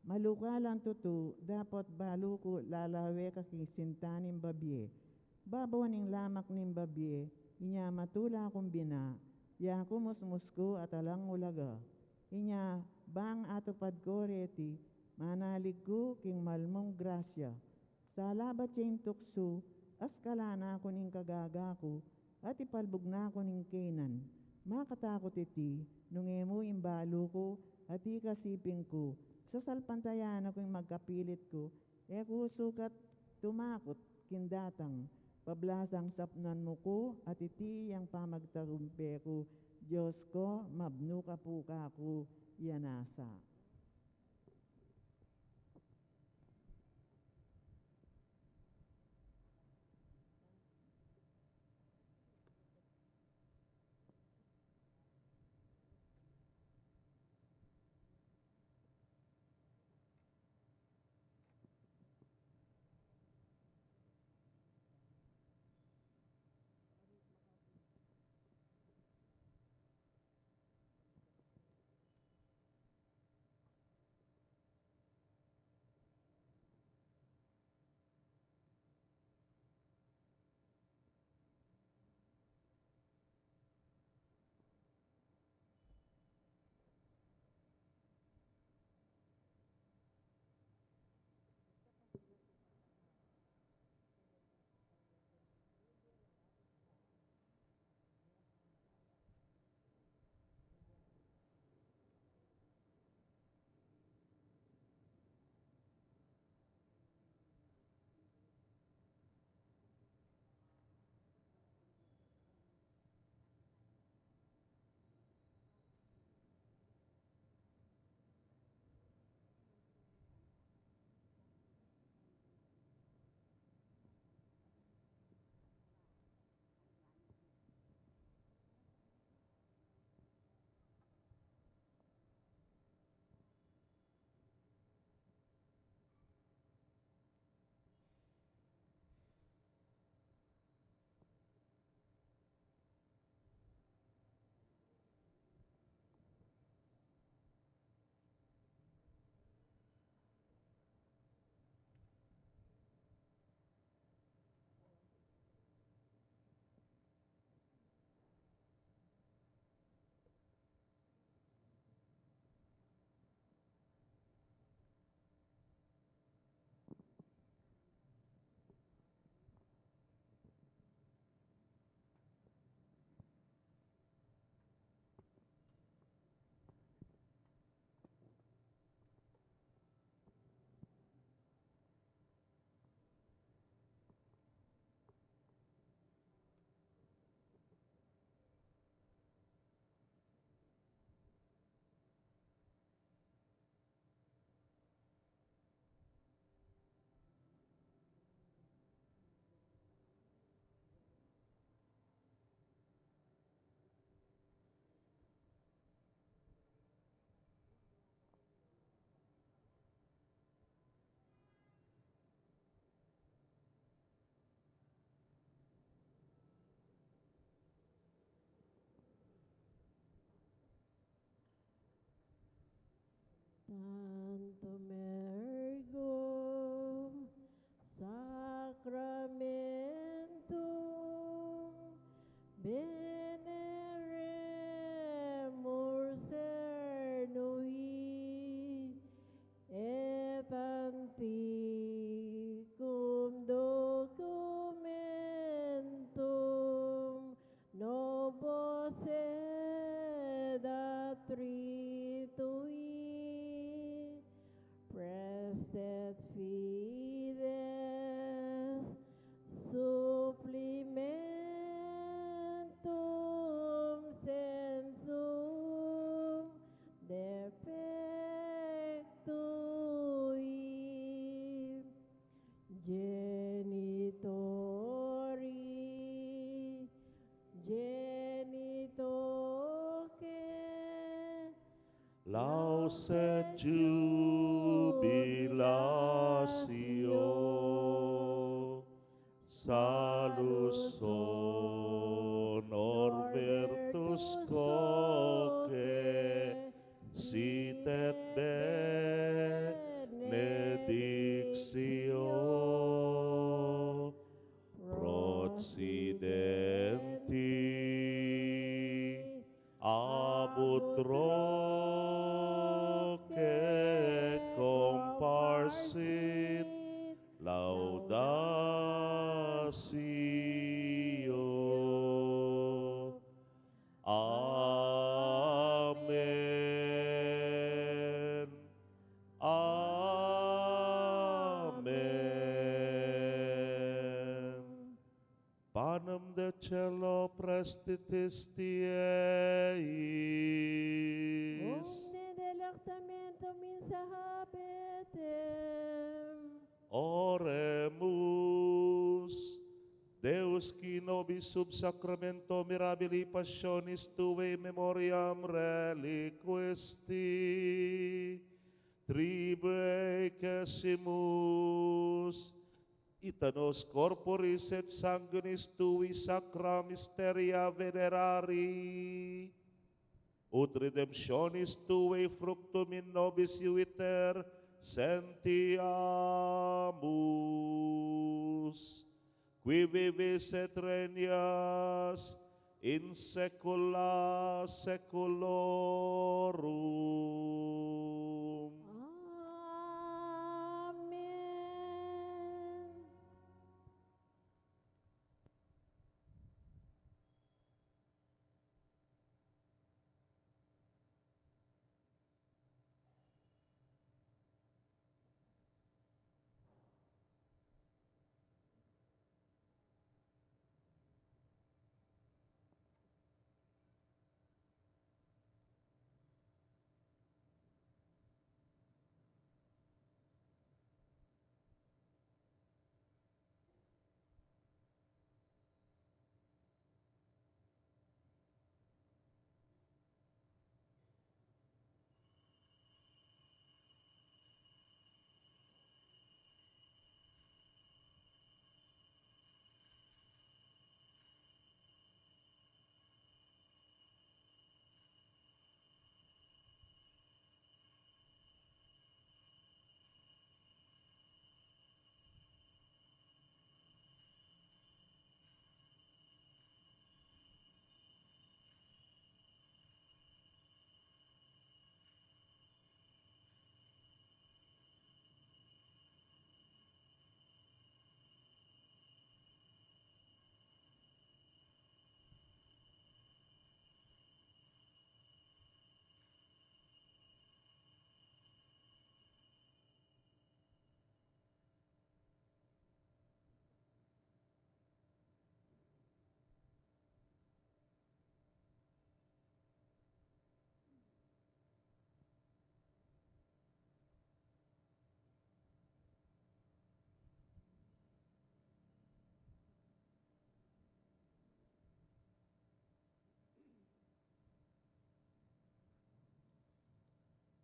Maluka lang tutu, dapot balu ku lalawe ka king sinta ning babie. Babo ning lamak ning babie, inya matula kung bina, ya ku musmus ku at alang ulaga. Inya bang atupad ko reti, manalig ku king malmung grasya. Salabat ya ing tuksu, askalan na ku ning kagaga ku, at ipalbug na ku ning kainan. Makatakut iti, nung e mu ing balu ku, at ikasiping ku, sasalpantayan na ku ing magkapilit ku, e ku sukat tumakut king datang, pablasang sapnan mu ku, at iti yang pamagtagumpay ku, Dios ko, mabnu ka pu kaku, ya nasa. Sanctum ergo sacramentum veneremur cernui, et antiquum documentum novo sed atritui, praestet fides supplimentum censum defectui. Genitori, genitoque, laus et jubilatio, salus honor virtus quoque, sit et benedictio, procedenti ab utroque comparsit laudatio. Amen. Amen. Panem de celo prestitis tieis. Omne delectamentum insa habet eam. Oremus. Deus, qui nobis sub sacramento mirabilii passionis tuae memoriam reliquisti, tribuecesimus, et a nos corporis et sanguinis tui sacra mysteria venerari, ut redemptionis tuae fructum in nobis iuiter sentiamus, qui vivis et regnas in saecula saeculorum. Amen.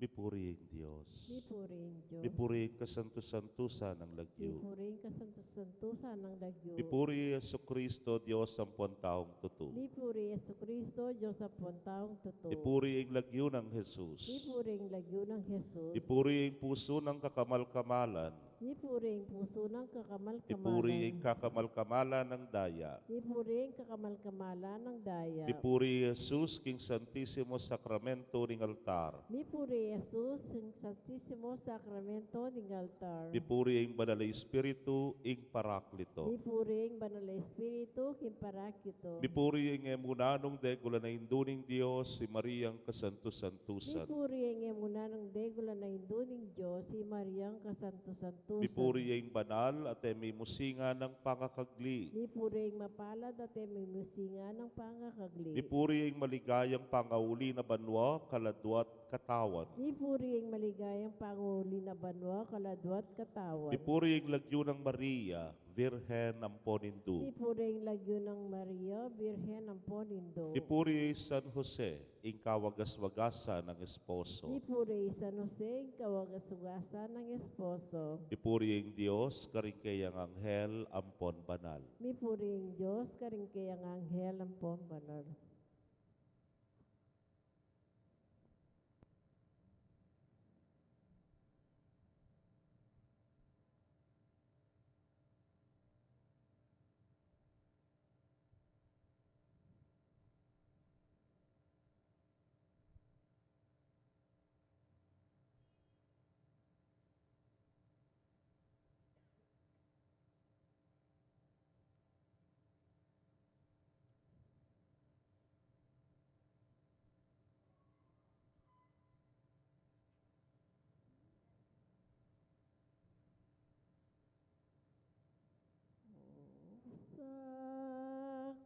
Mipuri ing Dios. Mipuri ing Dios. Mipuri ing kasantu-santusan ning lagyu. Mipuri ing kasantu-santusan ning lagyu. Mipuri i Jesucristo, Dios ampon taung tutu. Mipuri i Jesucristo, Dios ampon taung tutu. Mipuri ing lagyu nang Jesus. Mipuri ing lagyu nang Jesus. Mipuri ing pusu nang kakamal-kamalan. Mipuri ing pusu nang kakamal-kamalan. Mipuri ing kakamal-kamalan ning daya. Mipuri ing kakamal-kamalan ning daya. Mipuri i Jesus king Santisimo Sakramento ning altar. Mipuri i Jesus king Santisimo Sakramento ning altar. Mipuri ing Banal a Espiritu, ing Paraklito. Mipuri ing Banal a Espiritu, ing Paraklito. Mipuri ing e mu nanung degulan a Indu ning Dios, i Mariang kasantu-santusan. Mipuri ing e mu nanung degulan a Indu ning Dios, i Mariang kasantu-santusan. Mipuri ing banal at e mimusingan a pangakagli. Mipuri ing mapalad at e mimusingan a pangakagli. Mipuri ing maligayang pangauli na banua, kaladua at katawan. Mipuri ing maligayang pangauli na banua, kaladua at katawan. Mipuri ing lagyu nang Maria, Virgen ampon Indu. Mipuri ing lagyu nang Maria, Virgen ampon Indu. Mipuri i San Jose, ing kawagas-wagasan nang esposo. Mipuri i San Jose, ing kawagas-wagasan nang esposo. Mipuri ing Dios karing kayang anghel ampon banal. Mipuri ing Dios karing kayang anghel ampon banal.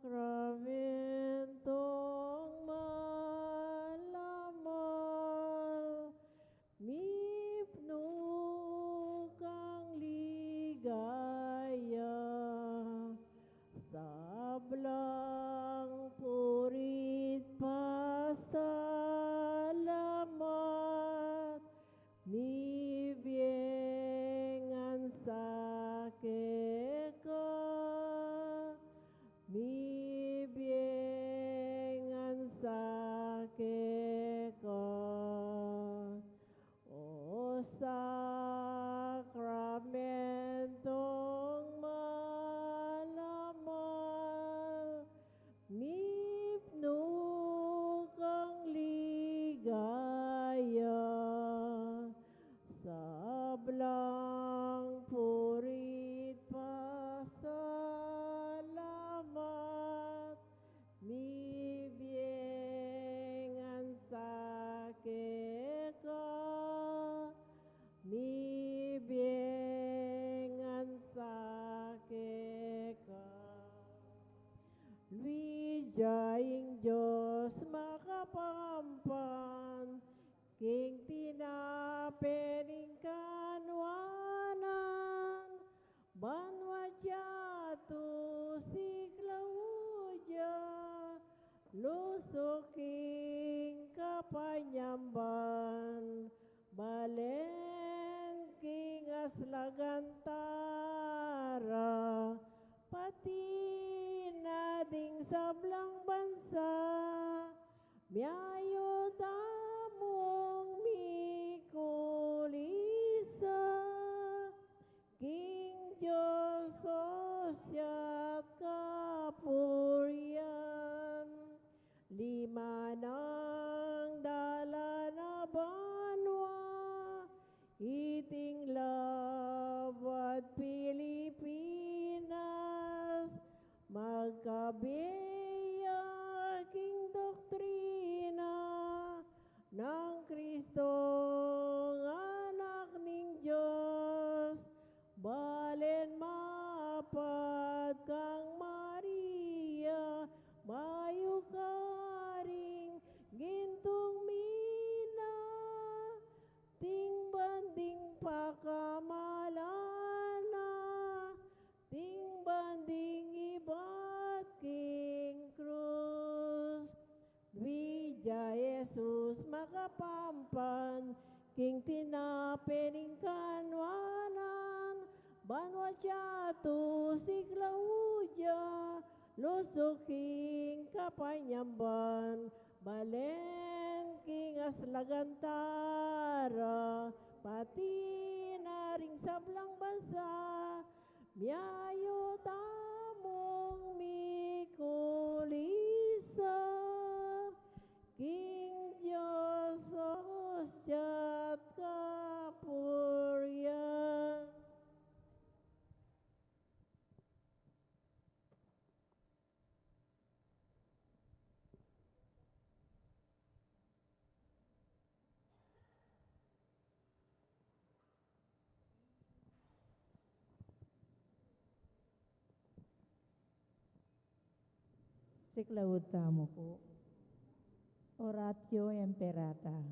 Sakramentong malamal, mipnu kang ligaya, sablang puri't pasalamat, mibie ngan sa keka, mibie ngan sa keka. O sakramentong malamal, mipnu kang ligaya, sablang puri't pasalamat, mibie ngan sa keka, mibie ngan sa keka. Luid ya ing Dios makapakampan, king tinape ning kanuanan, ban watsu si Claudia, lusuk king kapanyamban, balen king aslagan tara, pati na ding sablang bansa, miayuda mung mikulisa, king Dios osia't kapurian. Lima nang dalan a banua, iting labat Pilipinas, magkabie ya king doktrina nang Kristong Anak ning Dios, balen mapat kang Maria, bayu karing gintung mina, ding banding pakamalan na, ding banding ibat king krus. Luid ya Jesus makapampan, King tinape ning kanuanan, banua yatu siklaud ya, lusuk king kapanyamban, balen king aslagan tara, pati na ring sablang bansa, miayu tamung mikulisa, king Dios Dios at kapurian. Siklaud tamu pu. Oratio Imperata.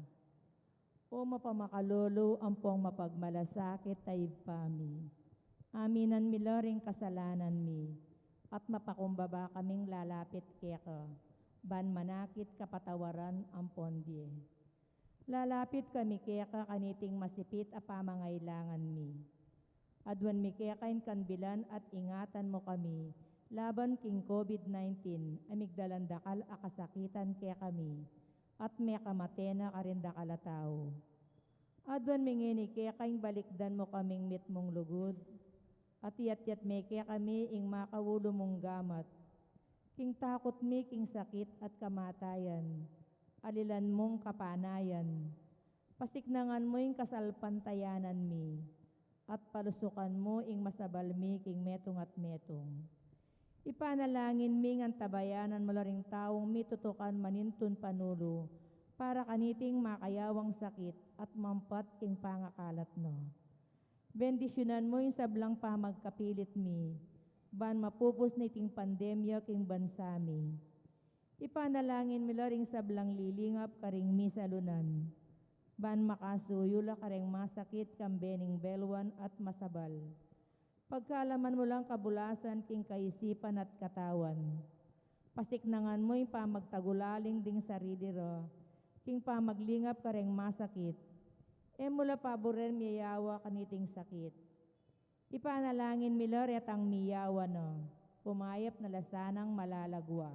O mapamakalulu ampong mapagmalasakit a Ibpa mi, aminan mi la ring kasalanan mi, at mapakumbaba kaming lalapit keka, ban manakit kapatawaran ampon bie. Lalapit kami keka kaniting masipit a pamangailangan mi. Aduan mi keka ing kanbilan at ingatan mu kami laban king COVID nineteen a migdalan dakal a kasakitan kekami at mekamate na karing dakal a tau. Aduan mi ngeni keka ing balikdan mu kaming mitmung lugud, at iyatyat me kekami ing makaulu mung gamat. King takut mi king sakit at kamatayan, alilan mung kapanayan, pasiknangan mu ing kasalpantayanan mi, at palusukan mu ing masabal mi king metung at metung. Ipanalangin mi ngan tabayanan mu la ring taung mitutukan manintun panulu para kaniting makayawang sakit at mampat king pangakalat na. Bendisyunan mu ing sablang pamagkapilit mi, ban mapupus niting pandemya king bansa mi. Ipanalangin mi la ring sablang lilingap karing misalunan, ban makasuyu la kareng masakit kambe ning belwan at masabal. Pagkaalaman mu lang kabulasan king kaisipan at katawan. Pasiknangan mu ing pamagtagulaling ding sarili ra king pamaglingap kareng masakit. E mu la paburen miyayawa kaniting sakit. Ipanalangin mi la retang miyawa na, kumayap na la sanang malalagua.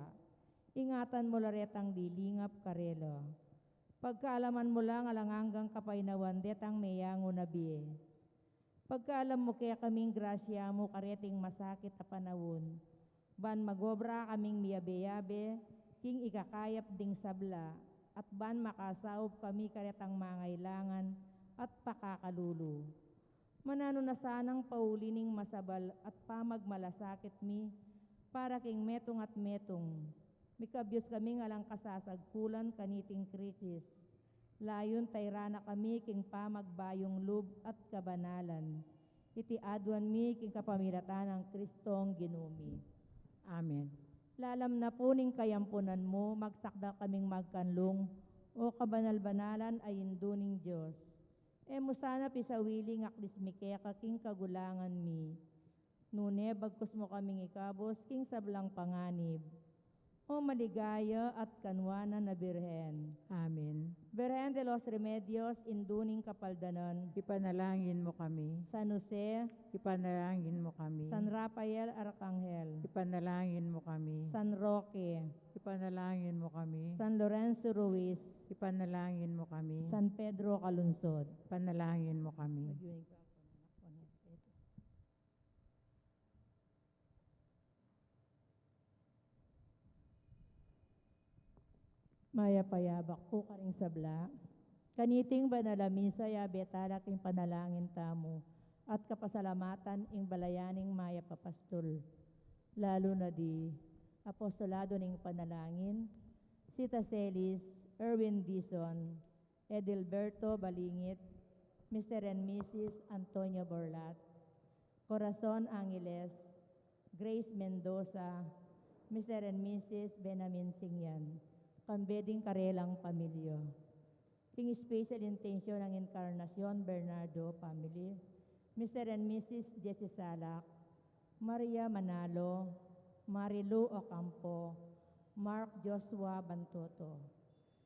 Ingatan mu la retang lilingap karela. Pagkaalaman mu lang alang anggang kapaynawan detang meyangu na bie. Pagkaalam mu kekaming grasya mu kareting masakit a panaun, ban magobra kaming miyabe-yabe king ikakayap ding sabla, at ban makasaup kami karetang mangailangan at pakakalulu. Mananu na sanang pauli ning masabal at pamagmalasakit mi para king metung at metung. Mikabyus kaming alang kasasagkulan kaniting krisis. Layun tayran na kami king pamagbayung lub at kabanalan. Iti aduan mi king kapamilatan nang Kristong Ginu mi. Amen. Lalam na pu ning kayampunan mu, magsakdal kaming magkanlung, O kabanal-banalan a Indu ning Dios. E mu sana pisawili ing aklis mi keka king kagulangan mi, nune bagkus mu kaming ikabus king sablang panganib. O maligaya at kanuanan a Birhen. Amen. Birhen de los Remedios, Indu ning Kapaldanan. Ipanalangin mu kami. San Jose. Ipanalangin mu kami. San Rafael Arkanghel. Ipanalangin mu kami. San Roque. Ipanalangin mu kami. San Lorenzo Ruiz. Ipanalangin mu kami. San Pedro Calungsod. Ipanalangin mu kami. Mayap a yabak pu karing sabla. Kaniting banal a misa, yabe tala king panalangin tamu at kapasalamatan ing balayan ning mayap a pastul, lalu na di apostolado ning panalangin, Sita Celis, Erwin Dizon, Edilberto Balingit, Mister and Missus Antonio Borlat, Corazon Angeles, Grace Mendoza, Mister and Missus Benamin Singyan, kambe ding karelang pamilya. King special intention nang Encarnacion Bernardo family, Mister and Missus Jessie Salak, Maria Manalo, Marilu Ocampo, Mark Joshua Bantoto.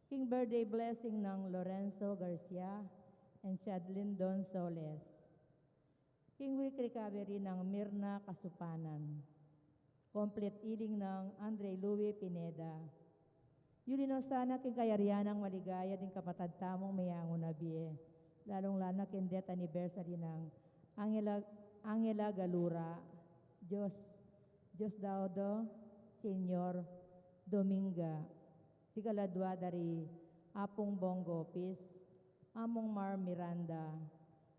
King birthday blessing nang Lorenzo Garcia, and Shadlin Don Soles. King week recovery nang Mirna Kasupanan. Complete healing nang Andre Louis Pineda. Yuli no sana king kayarian nang maligaya ding kapatad tamung meyangu na bie, lalung-lalu na king death anniversary nang Angela, Angela Galura, Dios, Diosdado Senior, Dominga, di kaladua da ri Apung Bong Gopis, Among Mar Miranda,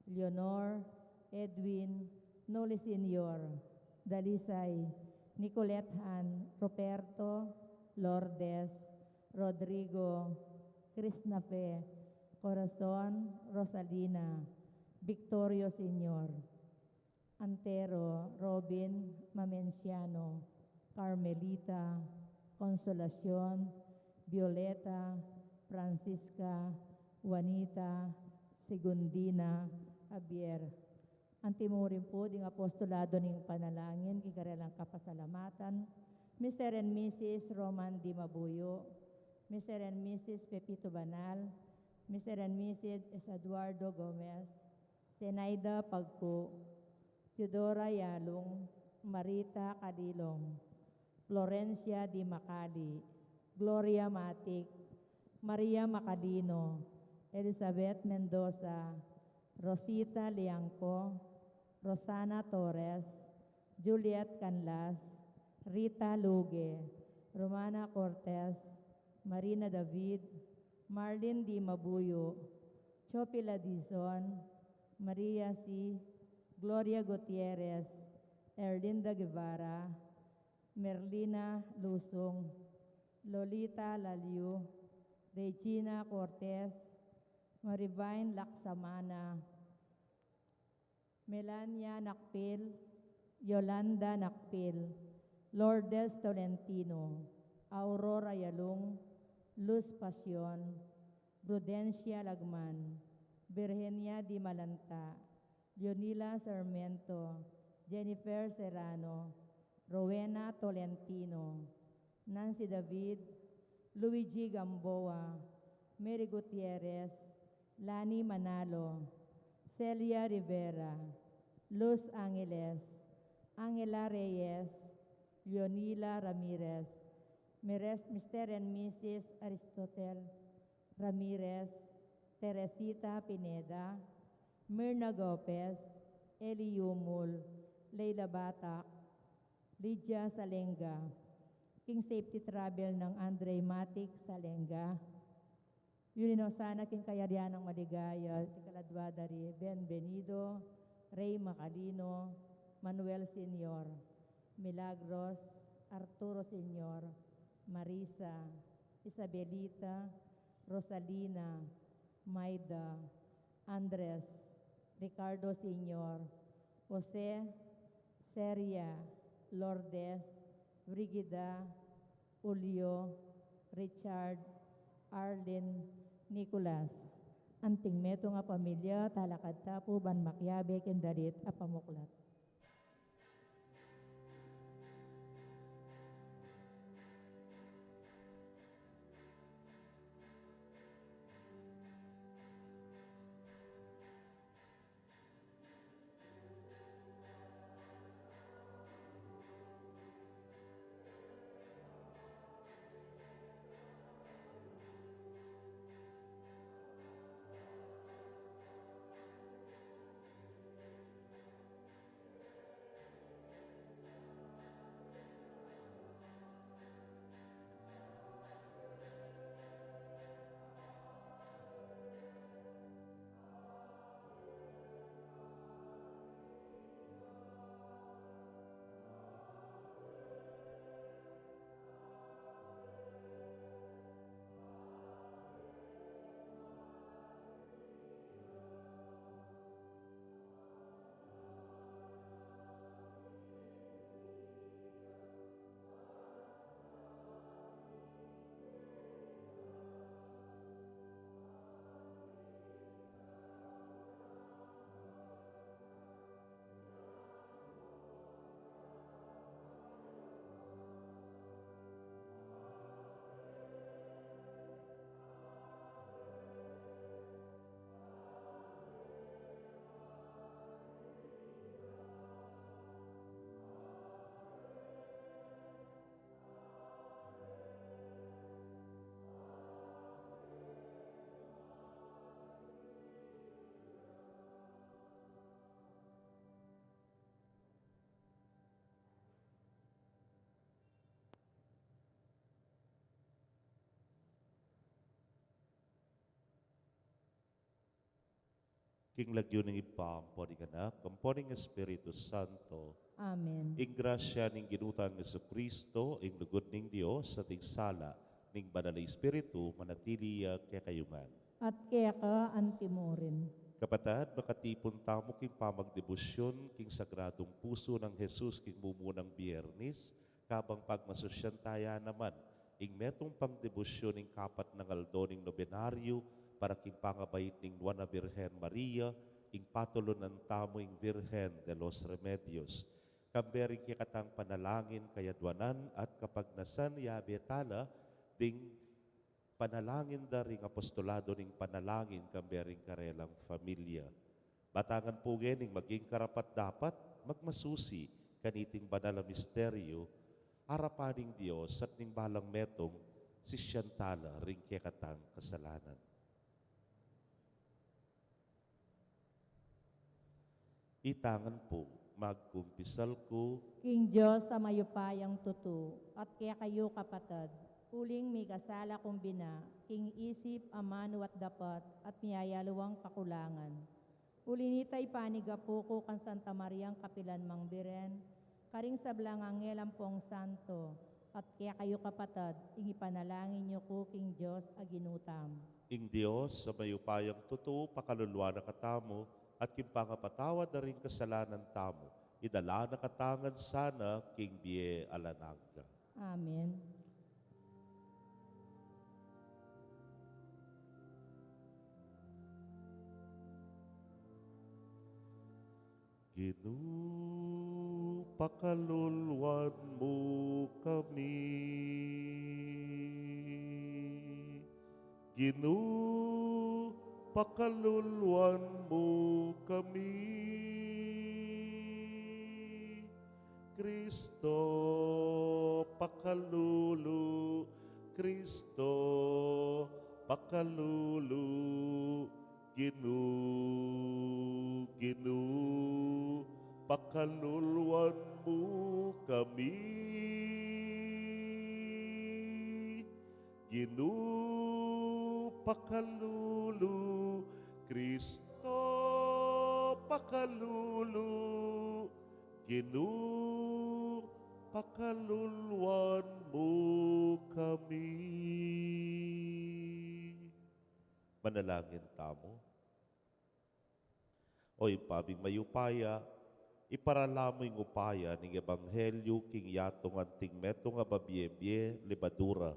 Leonor, Edwin, Noli Senior, Dalisay, Nicolette Han, Roberto, Lourdes, Rodrigo, Crisnafe, Corazon, Rosalina, Victorio Senior, Antero, Robin, Mamenciano, Carmelita, Consolacion, Violeta, Francisca, Juanita, Segundina, Javier. Antimu rin pu ding apostolado ning panalangin, king karelang kapasalamatan, Mister and Missus Roman Di Mabuyo, Mister and Missus Pepito Banal, Mister and Missus Eduardo Gomez, Zenaida Pagku, Teodora Yalung, Marita Cadilong, Florencia Di Macali, Gloria Matic, Maria Macalino, Elizabeth Mendoza, Rosita Liangco, Rosana Torres, Juliet Canlas, Rita Luge, Romana Cortez, Marina David, Marlene Di Mabuyo, Chopila Dizon, Maria C, Gloria Gutierrez, Erlinda Guevara, Merlina Lusung, Lolita Laliu, Regina Cortez, Marivine Laksamana, Melania Nakpil, Yolanda Nakpil, Lourdes Tolentino, Aurora Yalung, Luz Pasion, Prudencia Lagman, Virginia Di Malanta, Leonila Sarmiento, Jennifer Serrano, Rowena Tolentino, Nancy David, Luigi Gamboa, Mary Gutierrez, Lani Manalo, Celia Rivera, Luz Angeles, Angela Reyes, Leonila Ramirez, Mires-, Mister and Missus Aristotel Ramirez, Teresita Pineda, Mirna Gopez, Eli Yumul, Leila Batak, Lydia Salenga, king safety travel nang Andre Matic Salenga. Yuli no sana king kayarian nang maligaya, di kaladua da ri Benvenido, Ray Macalino, Manuel Senior, Milagros, Arturo Senior, Marisa, Isabelita, Rosalina, Maida, Andres, Ricardo Senior, Jose, Seria, Lourdes, Brigida, Julio, Richard, Arlene, Nicolas. Anting metung a pamilya, talakad ta pu ban makiabe king dalit a pamuklat. King lagyu ning Ibpa, ampo ning Anak, ampo ning Espiritu Santo. Amen. Ing grasya ning Ginu tang Jesucristo, ing lugud ning Dios, at ing sala ning Banal a Espiritu, manatili ya kekayu ngan. At keka antimurin. Kapatad, makatipun tamu king pamagdebosyon king Sagradong Pusu nang Jesus king mumunang Biyernes, kabang pagmasusyan taya naman ing metung pang debosyon ning kapat nang aldo ning nobenaryo para king pangabait ning Nuan a Birhen Maria, ing patulunan tamu ing Virgen de los Remedios. Kambe ring kekatang panalangin, kayaduanan at kapagnasan, yabe tala ding panalangin da ring apostolado ning panalangin kambe ring karelang familia. Batangan pu ngening maging karapat-dapat magmasusi kaniting banal a misteryo, arapan ning Dios at ning balang metung sisian tala ring kekatang kasalanan. Itangan pu, magkumpisal ku king Dios a mayupayang tutu, at kekayu kapatad, uling mikasala kung bina, king isip, amanu at dapat, at miyayaliwang kakulangan. Uli nita ipanigapu ku kang Santa Mariang kapilan mang Birhen, karing sablang anghel ampong santo, at kekayu kapatad, ing ipanalangin yu ku king Dios a Ginu tamu. Ing Dios a mayupayang tutu, pakaluluan na katamu, at king pangapatawad da ring kasalanan tamu, idala na katamu ngan sana king bie alang angga. Amen. Ginu, pakaluluan mu kami. Ginu, pakaluluan mu kami. Kristo, pakalulu. Kristo, pakalulu. Ginu, Ginu, pakaluluan mu kami. Ginu, pakalulu. Kristo, pakalulu. Ginu, pakaluluan mu kami. Manalangin tamu. O Ibpa ming mayupaya, iparala mu ing upaya ning ebanghelyu king yatu ngan anting metung a mabie-bie lebadura.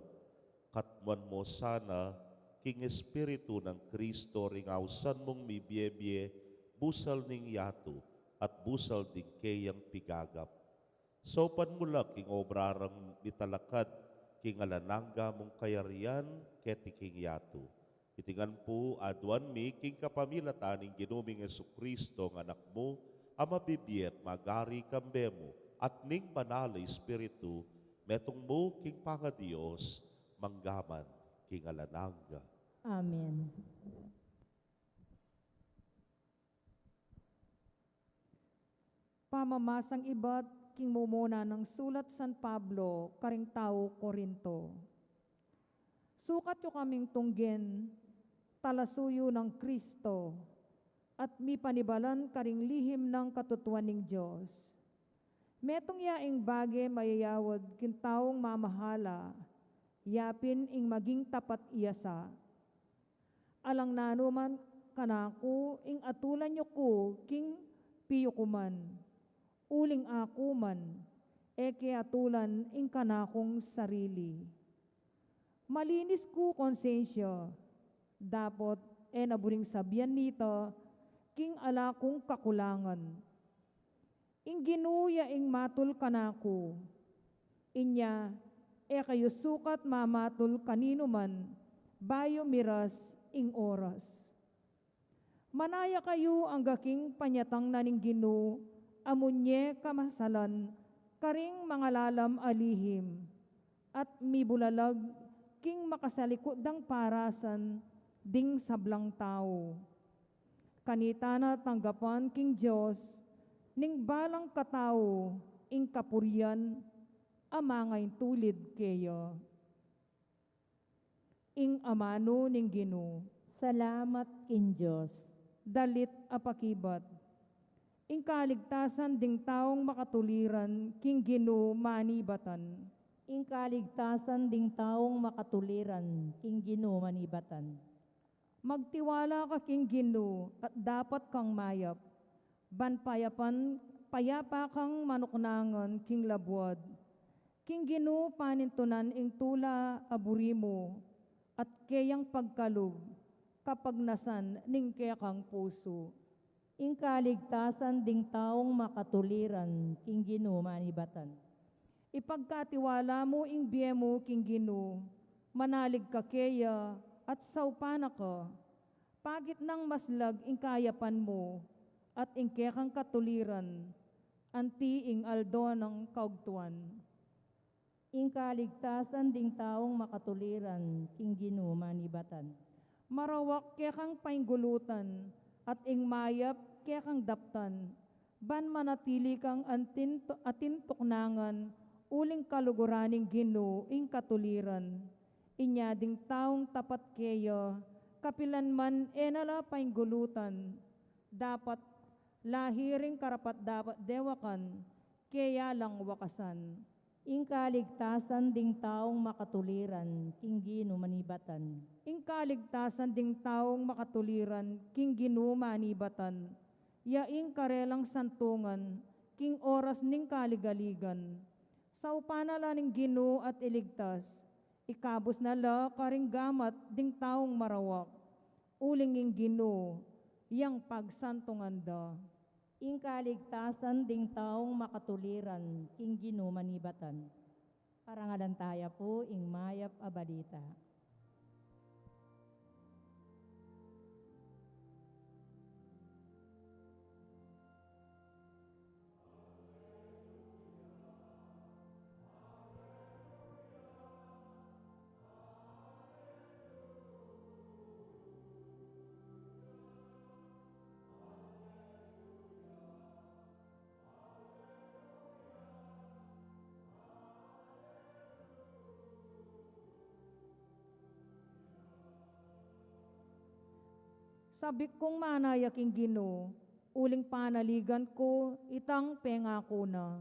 Katmuan mu sana king Espiritu nang Kristo ring ausan mung mibie-bie, busal ning yatu at busal ding keyang pigagap. Saupan mu la king obra rang mitalakad king alang angga mung kayarian keti king yatu. Iti ngan pu aduan mi king kapamilatan ning Ginu ming Jesucristo a Anak mu, a mabibie at magari kambe mu at ning Banal a Espiritu, metung mu king pangaDios, mangga man king alang angga. Amen. Pamamasang ibat king mumuna nang sulat San Pablo karing tau Corinto. Sukat yu kaming tunggen talasuyu nang Kristo, at mipanibalan karing lihim nang katutuan ning Dios. Metung ya ing bage mayayawad king taung mamahala, yapin ing maging tapat ya sa. Alang nanu man kanaku ing atulan yu ku king piyukuman, uling aku man, e ke atulan ing kanakung sarili. Malinis ku konsensya, dapot e na buring sabian nita king ala kung kakulangan. Ing Ginu ya ing matul kanaku. Inya, e kayu sukat mamatul kaninu man, bayu miras ing oras. Manaya kayu angga king panyatang na ning Ginu, a munye kamasalan karing mangalalam a lihim, at mibulalag king makasalikud dang parasan ding sablang tau. Kanita na tanggapan king Dios ning balang katau ing kapurian a mangaintulid keya. Ing amanu ning Ginu. Salamat king Dios. Dalit a pakibat. Ing kaligtasan ding taung makatuliran king Ginu manibatan. Ing kaligtasan ding taung makatuliran king Ginu manibatan. Magtiwala ka king Ginu at dapat kang mayap. Ban payapan, payapa kang manuknangan king labuad. King Ginu panintunan ing tula a buri mu, at keyang pagkalub, kapagnasan ning kekang pusu. Ing kaligtasan ding taung makatuliran king Ginu manibatan. Ipagkatiwala mu ing bie mu king Ginu, manalig ka keya at saupan na ka. Pakit nang maslag ing kayapan mu, at ing kekang katuliran, anti ing aldo nang kaugtuan. Ing kaligtasan ding taung makatuliran king Ginu manibatan. Marawak kekang painggulutan, at ing mayap kekang daptan, ban manatili kang antin-, atin tuknangan, uling kaluguran ning Ginu ing katuliran. Inya ding taung tapat keya, kapilan man e na la painggulutan, dapat lahi ring karapat-dapat dewakan, keya lang wakasan. Ing kaligtasan ding taung makatuliran king Ginu manibatan. Ing kaligtasan ding taung makatuliran king Ginu manibatan. Ya ing karelang santungan king oras ning kaligaligan. Saupan na la ning Ginu at iligtas, ikabus na la karing gamat ding taung marawak. Uling ing Ginu yang pagsantungan da. Ing kaligtasan ding taung makatuliran king Ginu manibatan. Parangalan taya pu ing mayap a balita. Sabik kung manaya king Ginu, uling panaligan ku itang pengaku na.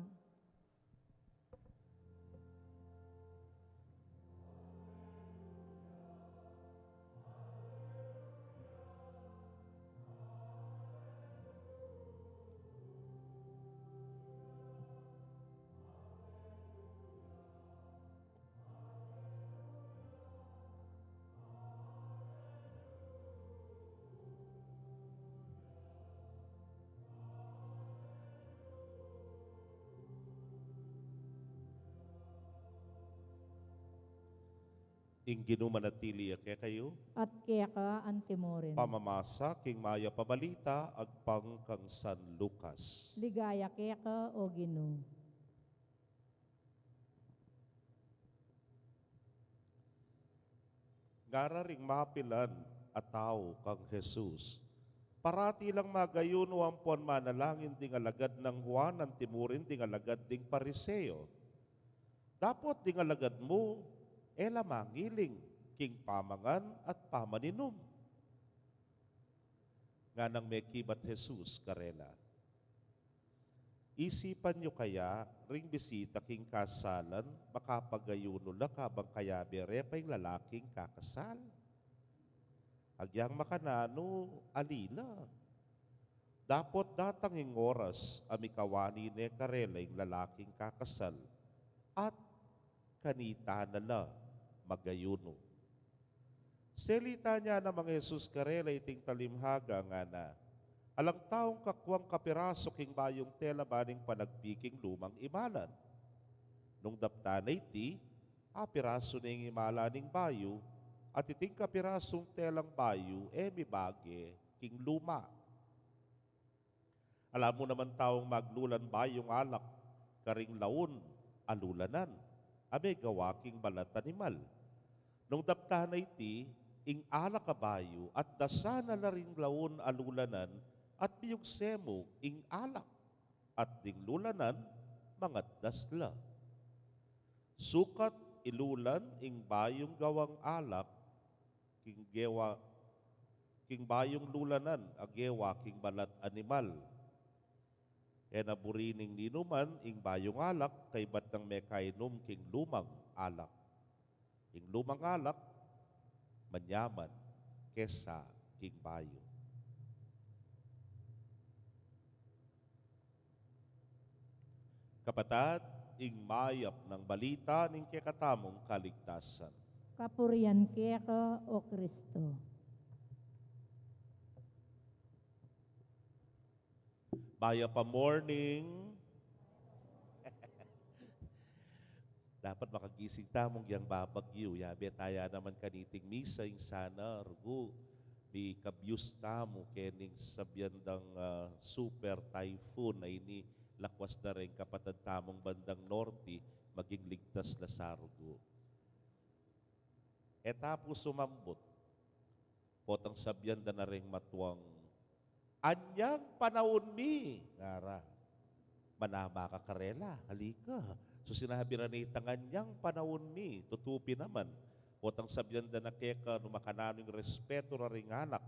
Ing Ginu manatili ya kekayu. At keka antimurin. Pamamasa king mayap a balita agpang kang San Lucas. Ligaya keka, O Ginu. Ngara ring mapilan a tau kang Jesus, parati lang magayunu ampon manalangin ding alagad nang Juan antimurin ding alagad ding Pariseo. Dapot ding alagad mu, e la mangiling king pamangan at pamaninum. Nganang mekibat Jesus karela, isipan yu kaya ring bisita king kasalan, makapagayunu la kabang kayabe re pa ing lalaking kakasal? Agyang makananu, ali la. Dapot datang ing oras a mikawani ne karela ing lalaking kakasal, at kanita na la magayunu. Selitan ya namang Jesus karela iting talimhaga, ngana, alang taung kakuang kapirasu king bayung tela ba ning panagpi king lumang imalan. Nung daptan na iti, apirasu ne ing imalan ning bayu, at iting kapirasung telang bayu e mibage king luma. Ala mu naman taung maglulan bayung alak karing laun a lulanan a megawa king balat a animal. Nung daptan na iti, ing alak a bayu at dasan na la ring laun a lulanan, at miyugse mu ing alak, at ding lulanan mangatdas la. Sukat ilulan ing bayung gawang alak king gewa king bayung lulanan a gewa king balat animal. E na buri ning ninuman ing bayung alak kaybat nang mekainum king lumang alak. Ing lumang alak manyaman kesa king bayu. Kapatad, ing mayap nang balita ning kekatamung kaligtasan. Kapurian keka, O Kristo. Mayap a morning. Dapat makagising tamu, nung yang babagyu. Yabe taya naman kaniting misa, ing sana, rugu, mikabyus tamu kening sabian dang, ah, super typhoon a ini, lakwas da reng kapatad tamung bandang norte, maging ligtas la sa rugu. E ta pu sumambut. Potang sabian da na reng matuang, "Anyang panaun mi?" ngara. Manama ka karela, halika. So sinabi ra nitang, "Anyang panaun mi?" Tutu pin naman. Potang sabian da na keka, nu makananu ing respetu ra ring anak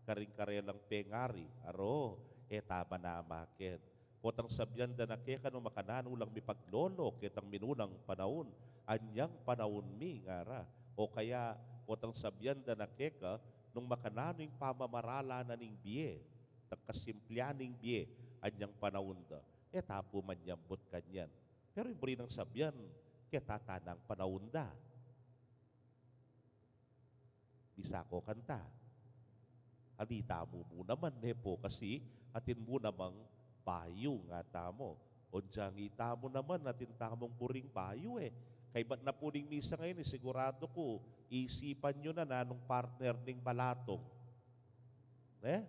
karing karelang pengari. Aro, e ta manama ken. Potang sabian da na keka, nu makananu lang mipaglolo ketang minunang panaun, "Anyang panaun mi?" ngara. O kaya, potang sabian da na keka, nung makananu ing pamamarala na ning bie, tang kasimplian ning bie, anyang panaun da. E ta pu manyambut kanyan. Pero ing buri nang sabian, keta tanang panaun da. Bisa ko kanta. Alita mu mu naman, ne pu, kasi atin mu namang bayu nga tamu. Onjang ita mu naman, atin tamung buring bayu e. Kaybat na pu ning misa ngeni, siguradu ku, isipan yu na nanung partner ning balatung. Ne?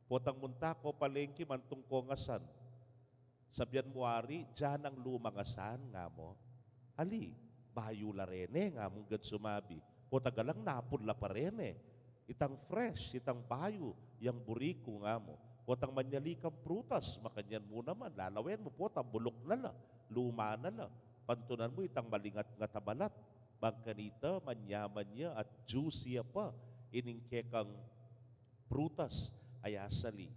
Potang munta ko palengke, mantung ko ngasan. Sabian mu, "Ari, dinan ang lumang asan," nga mu. Ali, bayu la reni, nga mu gad sumabi. Potang galang napul la pa reni. Itang fresh, itang bayu, yang buri ku, nga mu. Potang manyali kang prutas, makanyan mu naman, lalawen mu, potang buluk na la, luma na la. Pantunan mu itang malingat-ngat a balat. Bang kanita, manyaman ya at juicy ya pa ining kekang prutas a yasali.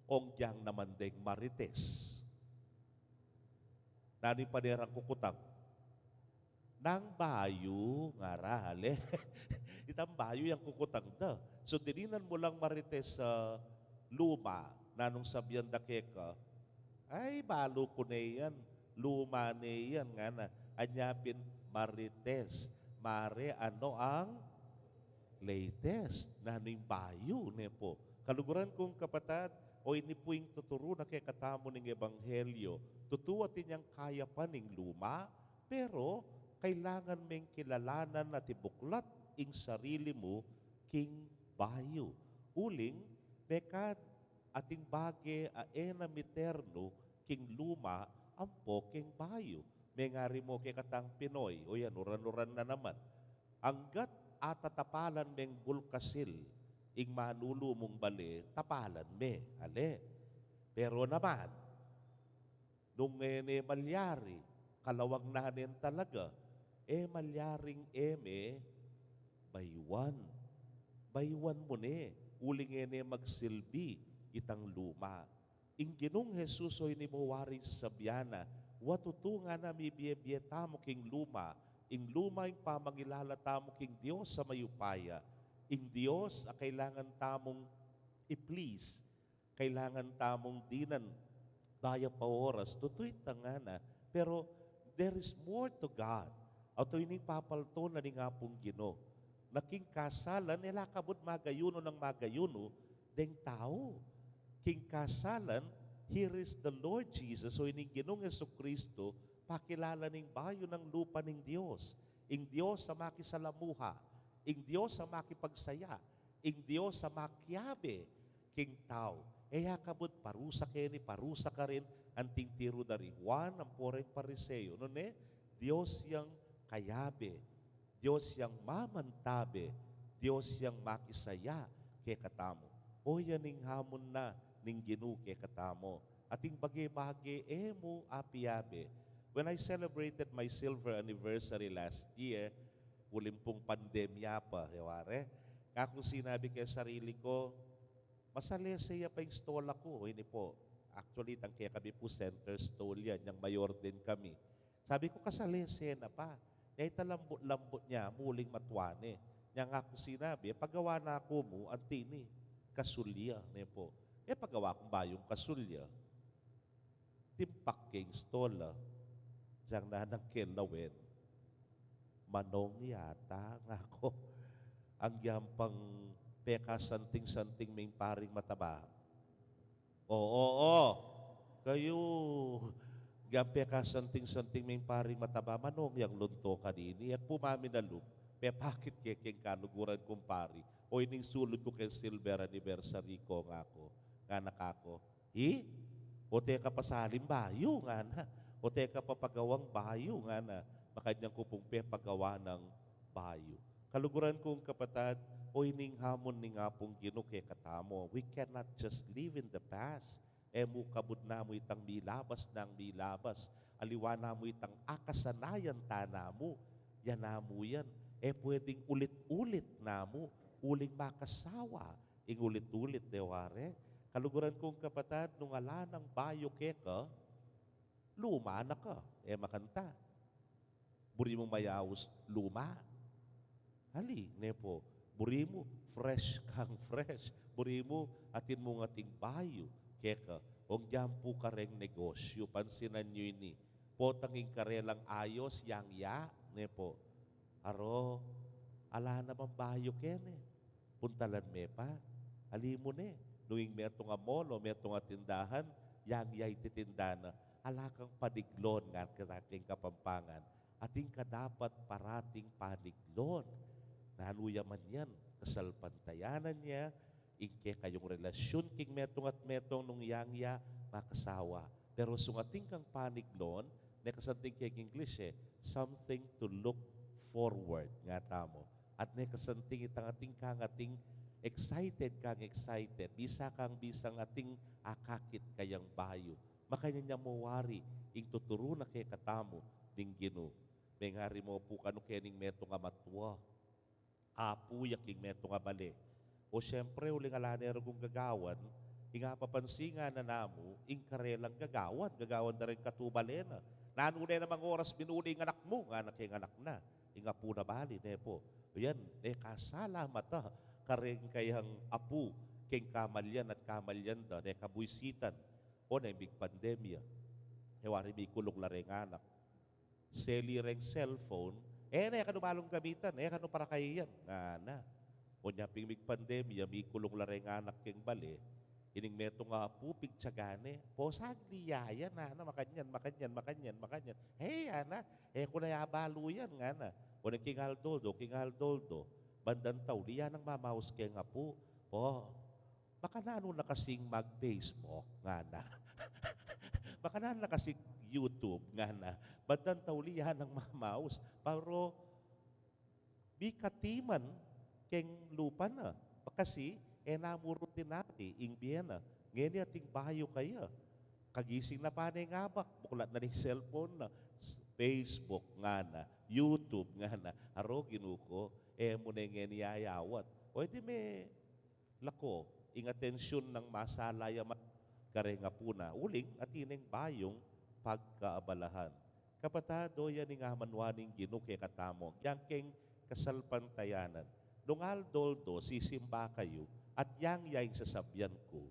Onjang naman deng marites. Nanu ing panerang kukutang? Nang bayu, ngara, ale. Itang bayu yang kukutang da. So, dininan mu lang marites a luma, nanung sabian da keka, "Ay, balu ku ne yan, luma ne yan," ngana. Anya pin marites, mare ano ang latest, nanu ing bayu, ne pu. Kaluguran kung kapatad, o ini pu ing tuturu na kekatamu ning ebanghelyo, tutu atin yang kayapan ing luma, pero kailangan meng kilalanan at ibuklat ing sarili mu king bayu. Uling, mekad ating bage a e na miternu king luma ampo king bayu. Mengari mo kekatang Pinoy, o yan, uran-uran na naman. Anggat atatapalan meng bulkasil ing manulu mung bale, tapalan me, ale. Pero naman, nung e ne malyari, kalawang na nen talaga, e malyaring e me bayuan. Bayuan mu ne, uling e ne magsilbi itang luma. Ing Ginung Jesus o ini mu waring sasabian na, wa tutu ngana mibie-bie tamu king luma, ing luma ing pamangilala tamu king Dios a mayupaya, ing Dios a kailangan tamung i-please, kailangan tamung dinan dayap a oras, tutu ita ngana, pero there is more to God. Ato ini ing papalto na ning Apung Ginu. Na king kasalan, e la kabud magayunu nang magayunu deng tau. King kasalan, here is the Lord Jesus, o ining Ginung Jesucristo, pakilala ning bayu nang lupa ning Dios. Ing Dios a makisalamuha, ing Dios a makipagsaya, ing Dios a makiabe king tau. E ya kabud parusa keni, parusa karin, anting tiru da ri Juan ampo reng Pariseo. Nune, Dios yang kayabe, Dios yang mamantabe, Dios yang makisaya kekatamu. O yan ing hamun na ning Ginu kekatamu. Ating bage-bage e mu apiabe. When I celebrated my silver anniversary last year, uling pung pandemya pa, e ware, Ngakung sinabi keng sarili ku, masalese ya pa ing stola ku, ini pu. Actually, itang kekami pu center stall ya, nyang mayor din kami. Sabi ku, kasalese na pa. Ya ita lambut-lambut nya mu uling matua ne. Nyang aku sinabi, e pagawa na ku mu anti ini, kasulya, ne pu. E pagawa kung bayung kasulya. Timpak keng stola, dyang nanang keng lawen. Manong yata, ngaku. Agyang pang pekasanting-santing me ing paring mataba. Oo, oo. Kayu, agyang pekasanting-santing me ing paring mataba, manong yang lunto kanini. At pu maminalub, pepakit ke keng kaluguran kung pari. O ining sulud ku keng silver anniversary ku, ngaku. Ngana kaku, hi? O teka pasalin bayu, ngana. O teka papagawang bayu, ngana. Makanyan ku pung pepagawa nang bayu. Kaluguran kung kapatad, o ining hamon ning Apung Ginu kekatamu. We cannot just live in the past. E mu kabud namu itang milabas nang milabas. Aliwa namu itang akasanayan ta namu. Yan namu yan. E pwedeng ulit-ulit namu. Uling makasawa ing ulit-ulit, de wari. Kaluguran kung kapatad, nung ala nang bayu keka, luma na ka, e makanta. Buri mung mayaus luma. Ali, ne pu, buri mu fresh kang fresh. Buri mu atin mung ating bayu keka. Ong dyang pu kareng negosyu, pansinan yu ini. Potang ing karelang ayos, yang ya, ne pu. Aro, ala namang bayu kene. Puntalan me pa, ali mu ne, nung ing metung a mall o metung a tindahan, yang ya ititinda na, ala kang paniglon, ngan kita keng Kapampangan. Atin ka dapat parating paniglon. Nanu ya man yan, kasalpantayanan ya, ing kekayung relasyun king metung at metung nung yang ya makasawa. Pero sung atin kang paniglon, ne kasanting keng English e, something to look forward, nga tamu. At ne kasanting itang atin kang atin excited kang excited, bisa kang bisang atin akakit kayang bayu. Makanyan ya mu wari ing tuturu na kekatamu ning Ginu. Mengari mu pu kanu kening metung a matua, apu ya king metung a bale. O siyempre, uling ala ne rugong gagawan, ing apapansin na namu, ing karelang gagawan, gagawan da ring katubale na. Nanu ne namang oras minuli ing anak mu, ngana keng anak na. Ing apu na bali, ne pu. Yan, ne kasalamat a, kareng kayang apu, keng kamalyan at kamalyan da, ne kabuisitan. O ne, migpandemya. E wari mikulung la reng anak. Seli reng cellphone, e na, e kanu balung gamitan, e kanu parakayan, ngana. O nya pin migpandemya, mikulung la reng anak keng bale, ining metung a apu, pigtiyaga ne, pu sagli ya yan, ngana, makanyan, makanyan, makanyan, makanyan. He, ngana, e ku na ya balu yan, ngana. O ne king aldoldo, king aldoldo, bandang tauli ya nang mamaus keng apu, pu, makananu na kasing mag-Facebook, ngana. Makananu na kasing YouTube, ngana. Bandang tauli ya nang mamaus. Pero, mikatiman keng lupa na. Kasi, e na mu rutinari ing bie na. Ngeni ating bayu kaya. Kagising na pa ne ing abak, buklat na ning cellphone na. S-, Facebook, ngana. YouTube, ngana. Aro, Ginu ku, e mu ne ngeni yayawat. O, e di me lako ing atensyun nang masala ya man kareng apu na. Uling, atin neng bayung pagkaabalahan. Kapatad, o yan ing amanuan ning Ginu kekatamu, yang keng kasalpantayanan. Nung aldoldo, sisimba kayu, at yang ya ing sasabian ku,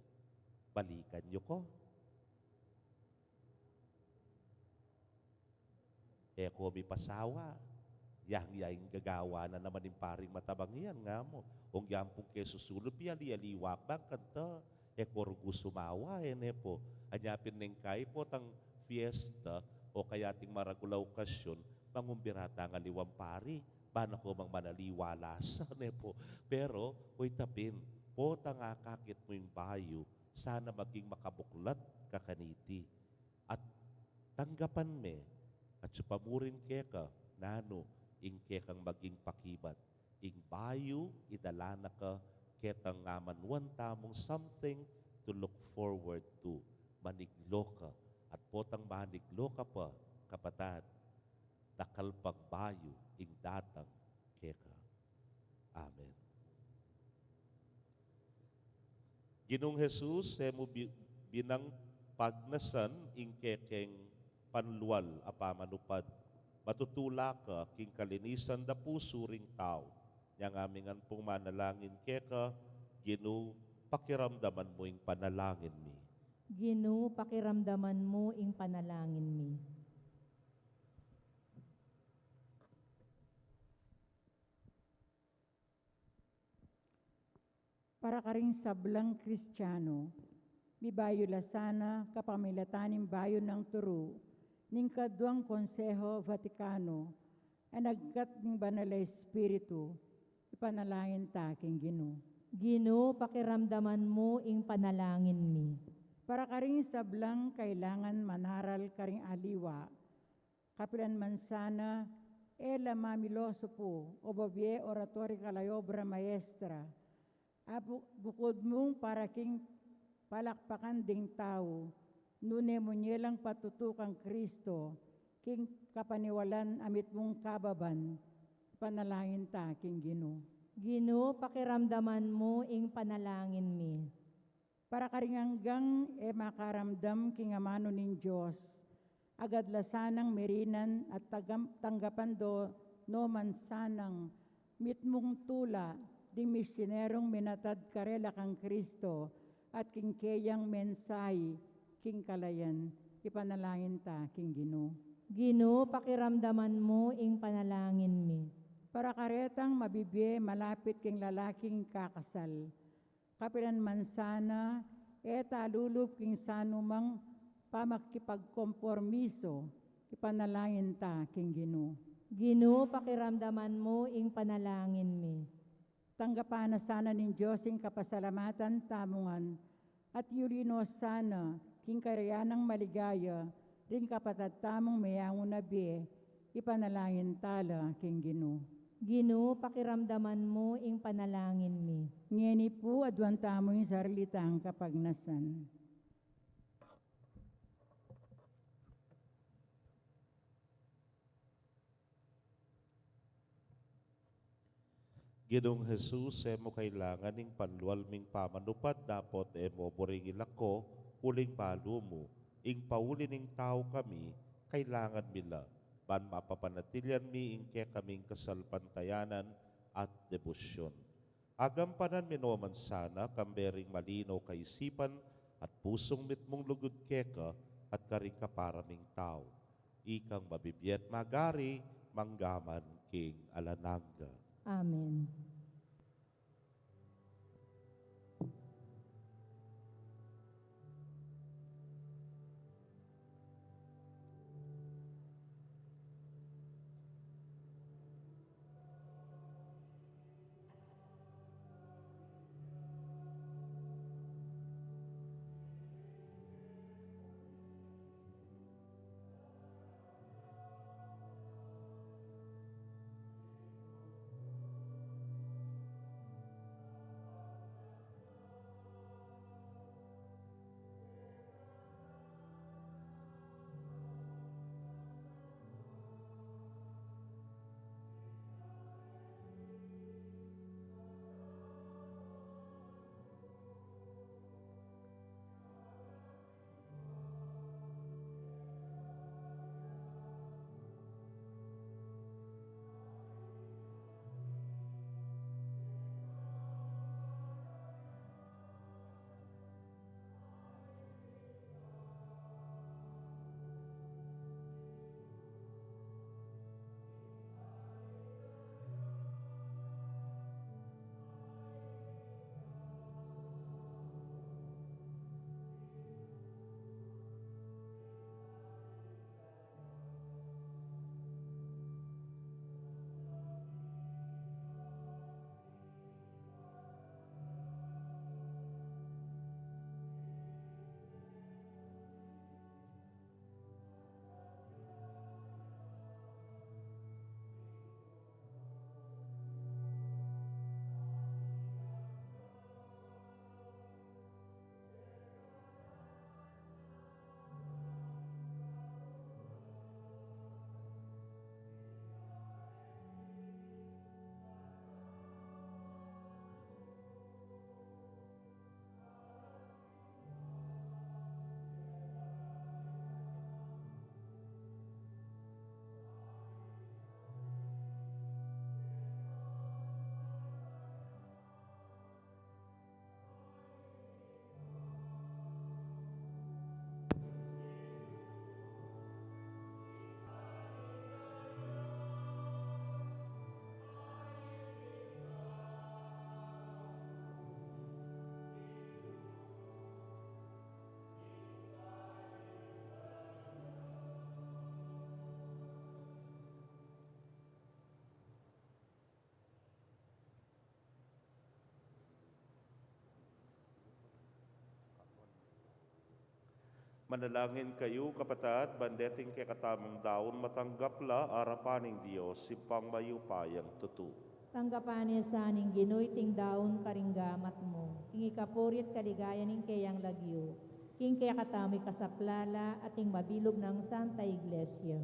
balikan yu ku. E ku mipasawa. Yang ya ing gagawa na naman ning paring matabang yan, nga mu. Ong yan pung kesusulud, piali-aliwa bang kanta. E ku rugu sumawa, e ne pu. Anya pin neng kai potang fiesta, o kaya ating maragul a okasyun, mangumbira tang aliwang pari, ba na ku mang manaliwa la sa, ne pu. Pero, o ita pin, potang akakit mu ing bayu, sana maging makabuklat ka kaniti. At tanggapan me, at supamurin keka, nanu, ing kekang maging pakibat. Ing bayu, idala na ka, ketang amanuan tamung something to look forward to. Maniglo ka, at potang maniglo ka pa, kapatad, dakal pang bayu, ing datang keka. Amen. Ginung Jesus, e mu bi-, binang pagnasan ing kekeng panlual a pamanupad. Matutula ka king kalinisan da pusu ring tau. Nya ngaming ngan pung manalangin keka, Ginu, pakiramdaman mu ing panalangin mi. Ginu, pakiramdaman mu ing panalangin mi. Para karing sablang Kristiano, mibayu la sana kapamilatan ning bayu nang turu ning Kaduang Konseho Vatikano a nagkat ning Banal a Espiritu, ipanalangin ta king Ginu. Ginu, pakiramdaman mu ing panalangin mi. Para karing sablang kailangan manaral karing aliwa, kapilan man sana e la mamilosopu o bibie oratorical a obra maestra, a bu-, bukud mung para king palakpakan ding tau, nune mu nye lang patutukang Kristo king kapaniwalan a mitmung kababan, ipanalangin ta king Ginu. Ginu, pakiramdaman mu ing panalangin mi. Para karing anggang e makaramdam king amanu ning Dios, agad la sanang mirinan at tagam-, tanggapan do no man sanang mitmung tula ding misinerung minatad karela kang Kristo at king keyang mensahe king kalayan, ipanalangin ta king Ginu. Ginu, pakiramdaman mu ing panalangin mi. Para karetang mabibie malapit king lalaking kakasal, kapilan man sana e talulup king sanumang pamakipagkompormiso, ipanalangin ta king Ginu. Ginu, pakiramdaman mu ing panalangin mi. Tanggapan na sana ning Dios ing kapasalamatan tamu ngan, at yuli no sana king karian nang maligaya ring kapatad tamung meyangu na bie, ipanalangin ta la king Ginu. Ginu, pakiramdaman mu ing panalangin mi. Ngeni pu, aduan tamu ing sarili tang kapagnasan. Ginung Jesus, e mu kailangan ing panlual ming pamanupad dapot e mu buri ing ilako, uling balu mu, ing pauli ning tau kami, kailangan mi la, ban mapapanatilian mi ing kekaming kasalpantayanan at debosyun. Agampanan mi no man sana, kambe ring malino kaisipan at pusung mitmung lugud keka at karing kapara ming tau. Ikang mabibie at magari, mangga man king alang angga. Amen. Manalangin kayu, kapatad, ban deting kekatamung daun matanggap la arapan ning Dios, Ibpang mayupayang tutu. Tanggapan ne sa ning Ginu iting daun karing gamat mu, king ikapuri at kaligayan ning keyang lagyu, king kekatamu ikasaplala at ning mabilug nang Santa Iglesia.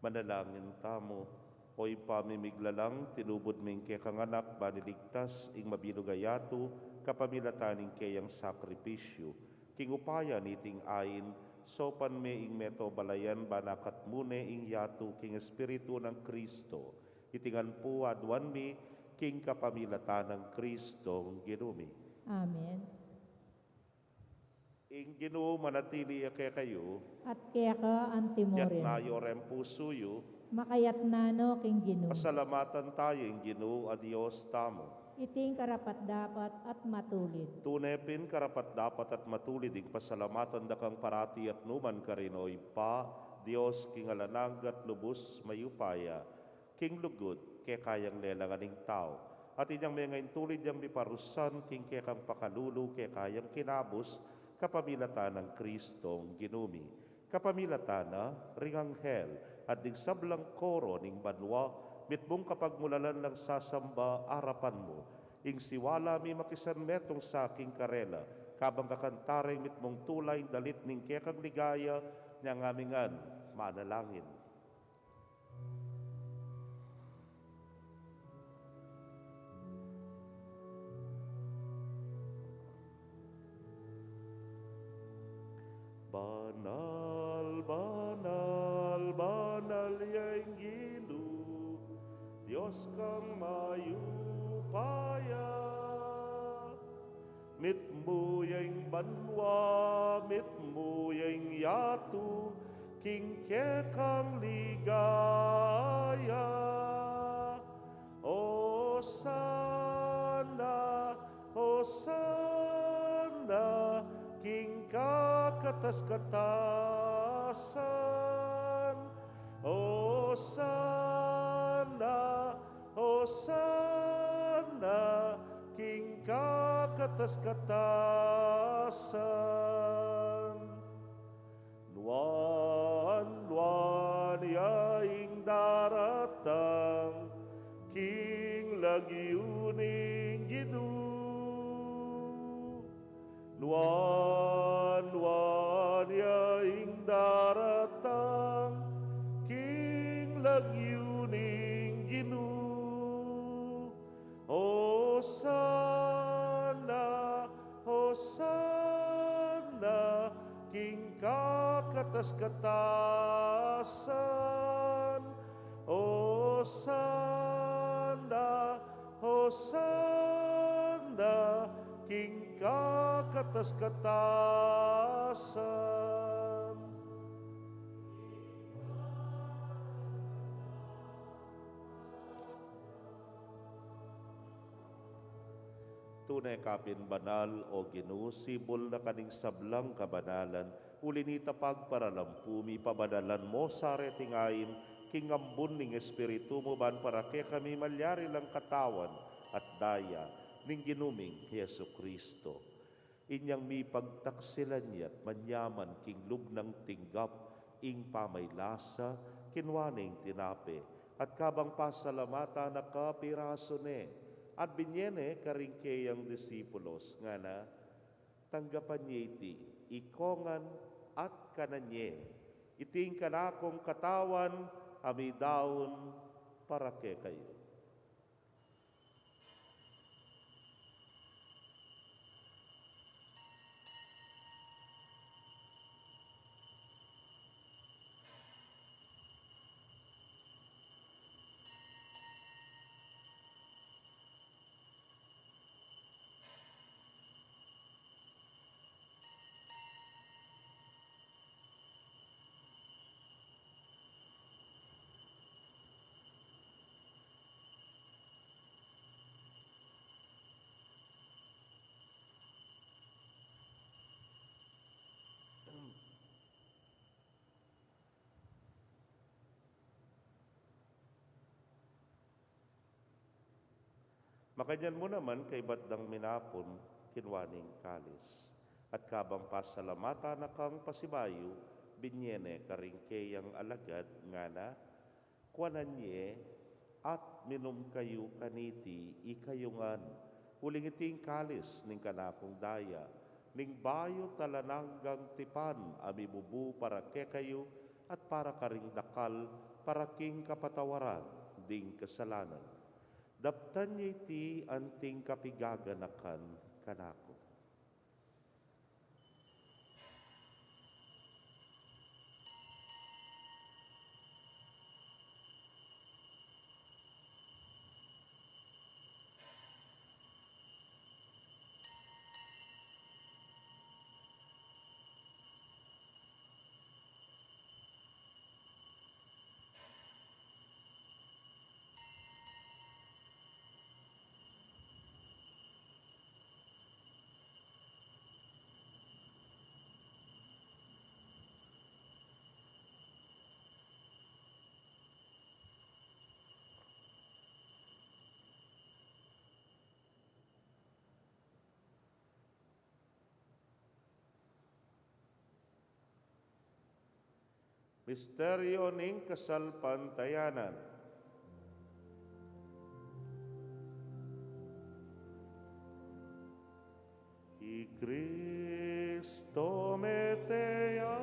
Manalangin tamu. O Ibpa ming miglalang, tinubud me ing kekang Anak ban iligtas ing mabilug a yatu kapamilatan ning keyang sakripisyu. King upaya niting ain, saupan me ing meto balayan ban akatmu ne ing yatu king Espiritu nang Kristo. Iti ngan pu aduan mi king kapamilatan nang Kristong Ginu mi. Amen. Ing Ginu manatili ya kekayu. At keka antimurin. Itas yu reng pusu yu. Makaitas no king Ginu. Pasalamatan tamu ing Ginu a Dios tamu. Iti ing karapat-dapat at matulid. Tune pin karapat-dapat at matulid ing pasalamatan da kang parati at nukaman karin, o Ibpa, Dios king alang angga at lubus mayupaya. King lugud, keka yang lelangan ing tau. At inyang menga ing tulid yang miparusan king kekang pakalulu, keka yang kinabus, kapamilatan nang Kristong Ginu mi. Kapamilatan na ring anghel at ding sablang koro ning banua, mitmung kapagmulalan lang sasamba arapan mu. Ing siwala mi makisanmetung sa king karela, kabang kakanta reng mitmung tula ing dalit ning kekang ligaya, inyang mi ngan manalangin. Banal, banal, banal ya ing Ginu, Dios kang mayupaya. Mitmu ya ing banua, mitmu ya ing yatu, king kekang ligaya. Osana, Osana, king kakatas-katasan. Osana, Osana, king kakatas-katasan. Nuan-nuan ya ing daratang king lagyu ning Ginu. Nuan-nuan ya ing daratang king lagyu ning Ginu. Osana, Osana, king kakatas-katasan. Osana, Osana, king kakatas-katasan. Tune ka pin banal, o Ginu, sibul na ka ning sablang kabanalan, uli nita pagparalampu mi pabanalan mo sa reting ain, king ambun ning Espiritu mu ban para kekami malyari lang katawan at daya ning Ginu ming Jesucristo. Inyang mipagtaksilan ya't manyaman king lub nang tinggap ing pamaylasa, kinua ne ing tinape, at kabang pasalamatan na ka, pirasu ne, at binye ne karing keyang disipulos, ngana, tanggapan ye iti, ikongan at kanan ye, iti ing kanakung katawan a midaun para kekayu. Makanyan mu naman kaybat dang minapun, kinua ne ing kalis. At kabang pasalamatan na kang pasibayu, binye ne karing keyang alagad, ngana, kuanan ye, at minum kayu kaniti ikayu ngan, uling iti ing kalis ning kanakung daya, ning bayu't alang anggang tipan, a mibubu para kekayu at para karing dakal, para king kapatawaran ding kasalanan. Daptan ye iti anting kapigaganakan kanaku. Misteryo ning kasalpantayanan. I Kristo mete ya,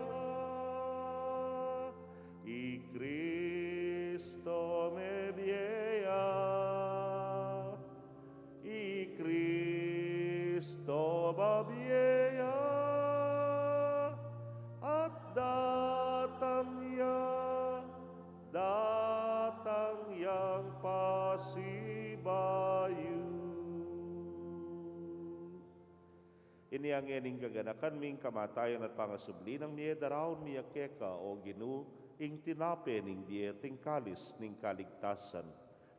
i Kristo mebie ya, i Kristo babie ya, at datang ya, datang yang pasibayu. Inya ngening kaganakan ming kamatayan at pangasubli nang mie, daraun mi ya keka, o Ginu, ing tinape ning bie at ing kalis ning kaligtasan.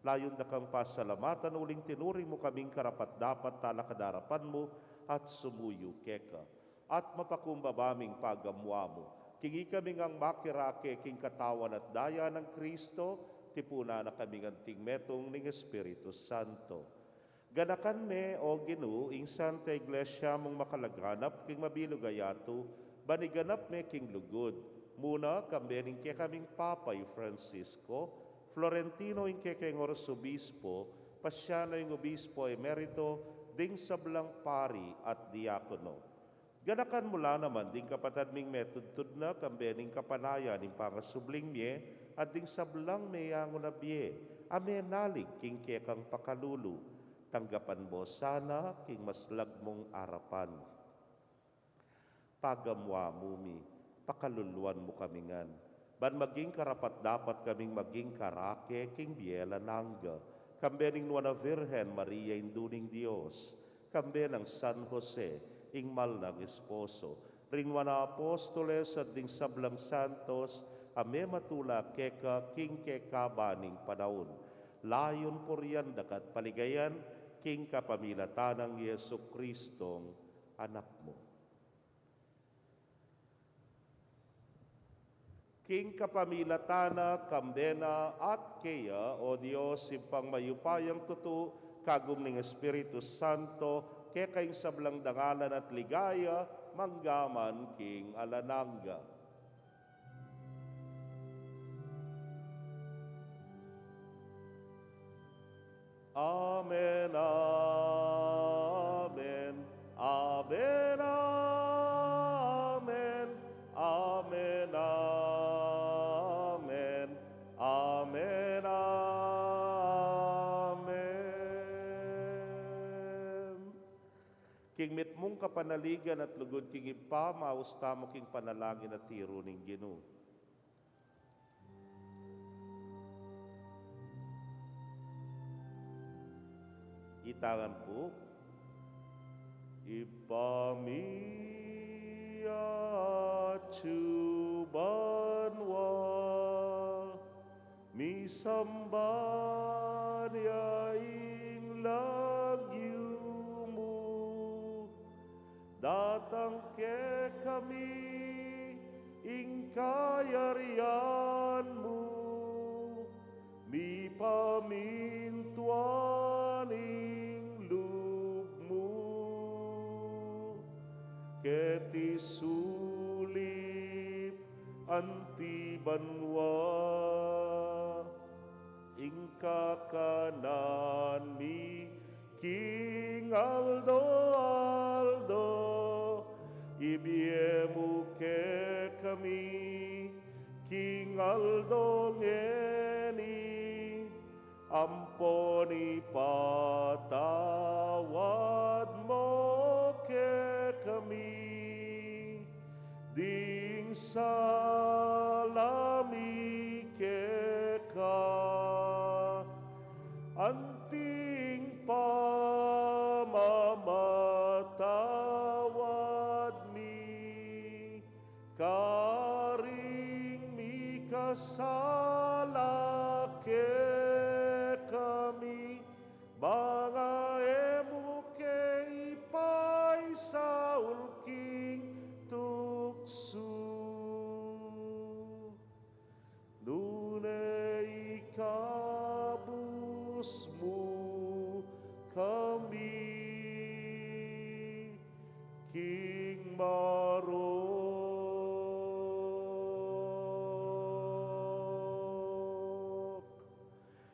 Layun da kang pasalamatan uling tinuring mu kaming karapat-dapat talakad king arapan mu at sumuyu keka. At mapakumbaba ming pagamuan mu, king ikami ngang makirake king katawan at daya nang Kristo, tipunan na kaming anting metung ning Espiritu Santo. Ganakan me, o Ginu, ing Santa Iglesia mung makalaganap king mabilug a yatu, ban iganap me king lugud, muna kambe ning kekaming Papa i Francisco, Florentino ing kekeng Arsobispo, Pasiano ing Obispo Emerito, ding sablang pari at diakono. Ganakan mu la naman ding kapatad ming metudtud na kambe ning kapanayan ning pangasubling mie, at ding sablang meyangu na bie, a menalig king kekang pakalulu. Tanggapan mu sana king maslag mung arapan. Pagamuan mu mi, pakaluluan mu kami ngan, ban maging karapat-dapat kaming maging karake king bie alang angga, kambe ning Nuan a Virgen Maria, Indu ning Dios, kambe nang San Jose, ing mal nang esposo, ring nuan a apostoles at ding sablang santos a mematula keka king kekaban ning panaun, layun purian da ka at paligayan king kapamilatan nang Jesucristong Anak mu. King kapamilatan na, kambe na, at keya, o Dios, Ibpang mayupayang tutu, kagum ning Espiritu Santo, keka ing sablang dangalan at ligaya, mangga man king alang angga. Amen, amen, amen, amen, amen, amen, amen. King mitmung kapanaligan at lugud king Ibpa, maus tamu king panalangin a tiru ning Ginu. Itangan pu. Ibpa mi, atsu banua, misamban ya ing lagyu mu, datang kekami ing kayarian mu, mipamintuan ing lub mu, ke Anti banua, ing kakanan mi king aldo-aldo, ibie mu kekami king aldo ngeni, ampon ipatawad mu kekami ding sala mi keka, anting pamamatawad mi karing mikasala kekami, banga e mu ke ipaisaul king tuksu, nune ikabus mu kami king marok.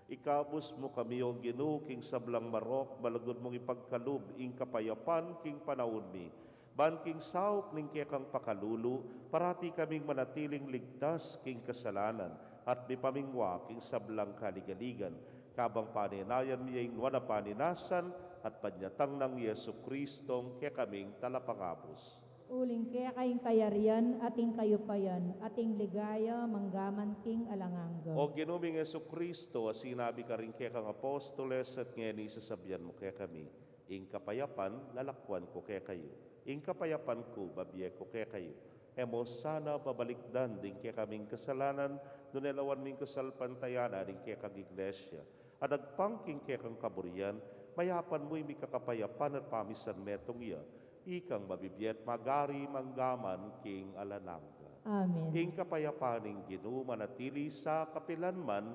Ikabus mu kami, O Ginu, king sablang marok, malugud mung ipagkalub ing kapayapan king panaun mi. Ban king saup ning kekang pakalulu, parati kaming manatiling ligtas king kasalanan at mipamingwa king sablang kaligaligan, kabang panenayan mi ya ing nuan a paninasan at panyatang nang Jesucristong kekaming Talapangabus. Uling keka ing kayarian, at ing kayupayan, at ing ligaya, manggaman king alang angga. O Ginu ming Jesucristo, a sinabi karing kekang apostoles, at ngeni sasabian mu kekami, ing kapayapan lalakwan ku kekayu, ing kapayapan ku babie ku kekayu. E mu sana babalikdan ding kekaming kasalanan, nune lawan ming kasalpantayanan ing kekang Iglesia, a dagpang king kekang kaburian, mayapan mu ing mikakapayapan at pamisan metung ya, ikang mabibie at magari manggaman king alang angga. Amen. Ing kapayapan ning Ginu manatili sa kapilan man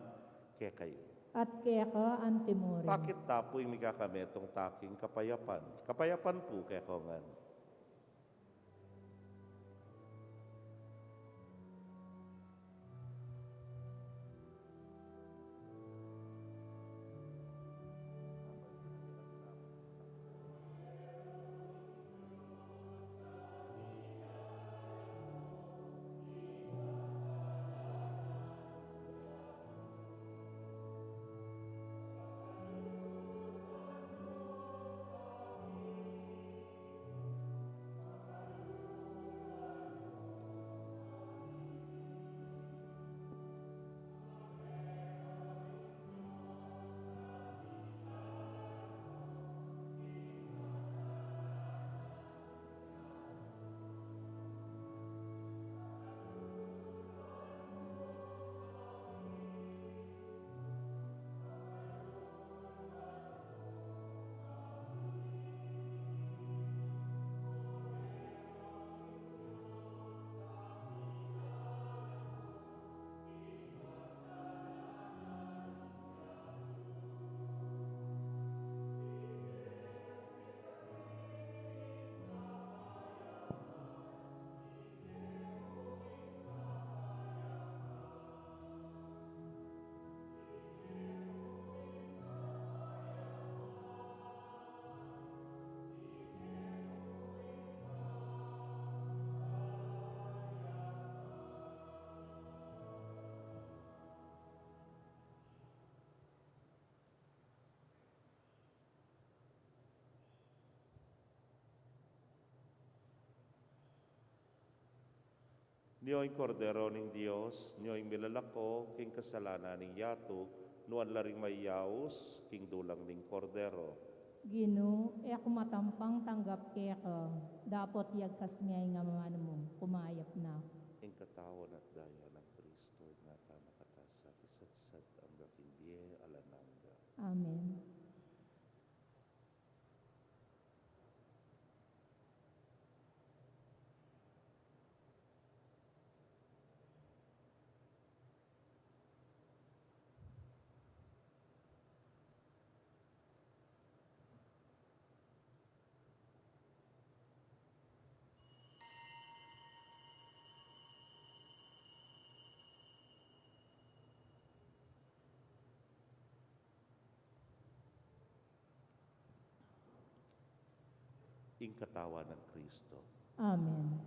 kekayu. At keka antimurin. Pakit ta pu ing mikakametung ta king kapayapan. Kapayapan pu kekayu ngan. Nio ing Kordero ning Dios, nio ing milalako king kasalanan ning yatu, nuan la ring mayaus king dulang ning Kordero. Ginu, e ku matampang tanggap keka, dapot yagkas me ing amanu mu, kumayap na ku. Ing katawan at daya nang Kristo, ingatan na kata sa at isatsat angga king bie alang angga. Amen. Ing katawan nang Kristo. Amen.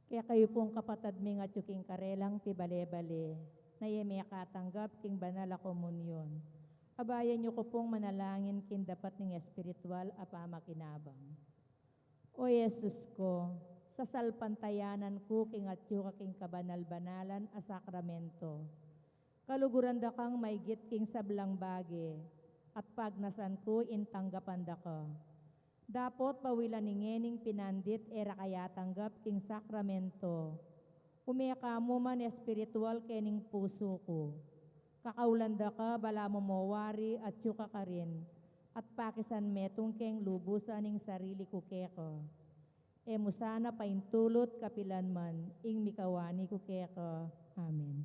Kekayu pung kapatad ming atyu king karelang pibale-bale, na e mekatanggap king banal a komunyon, abayan yu ku pung manalangin king dapat ning espiritual a pamakinabang. O Jesus ku, sasalpantayanan ku king atyu ka king kabanal-banalan a sakramento. Kaluguran da kang maigit king sablang bage, at pagnasan ku ing tanggapan da ka. Dapot bawilan ing ngening pinandit e ra ka atanggap king sakramento, ume ka mu man espiritual kening pusu ku. Kakaulan da ka balamu mo wari atyu ka karin, at pakisan metung keng lubusan ing sarili ku keka. E mu sana paintulut kapilan man ing mikawani ku keka. Amen.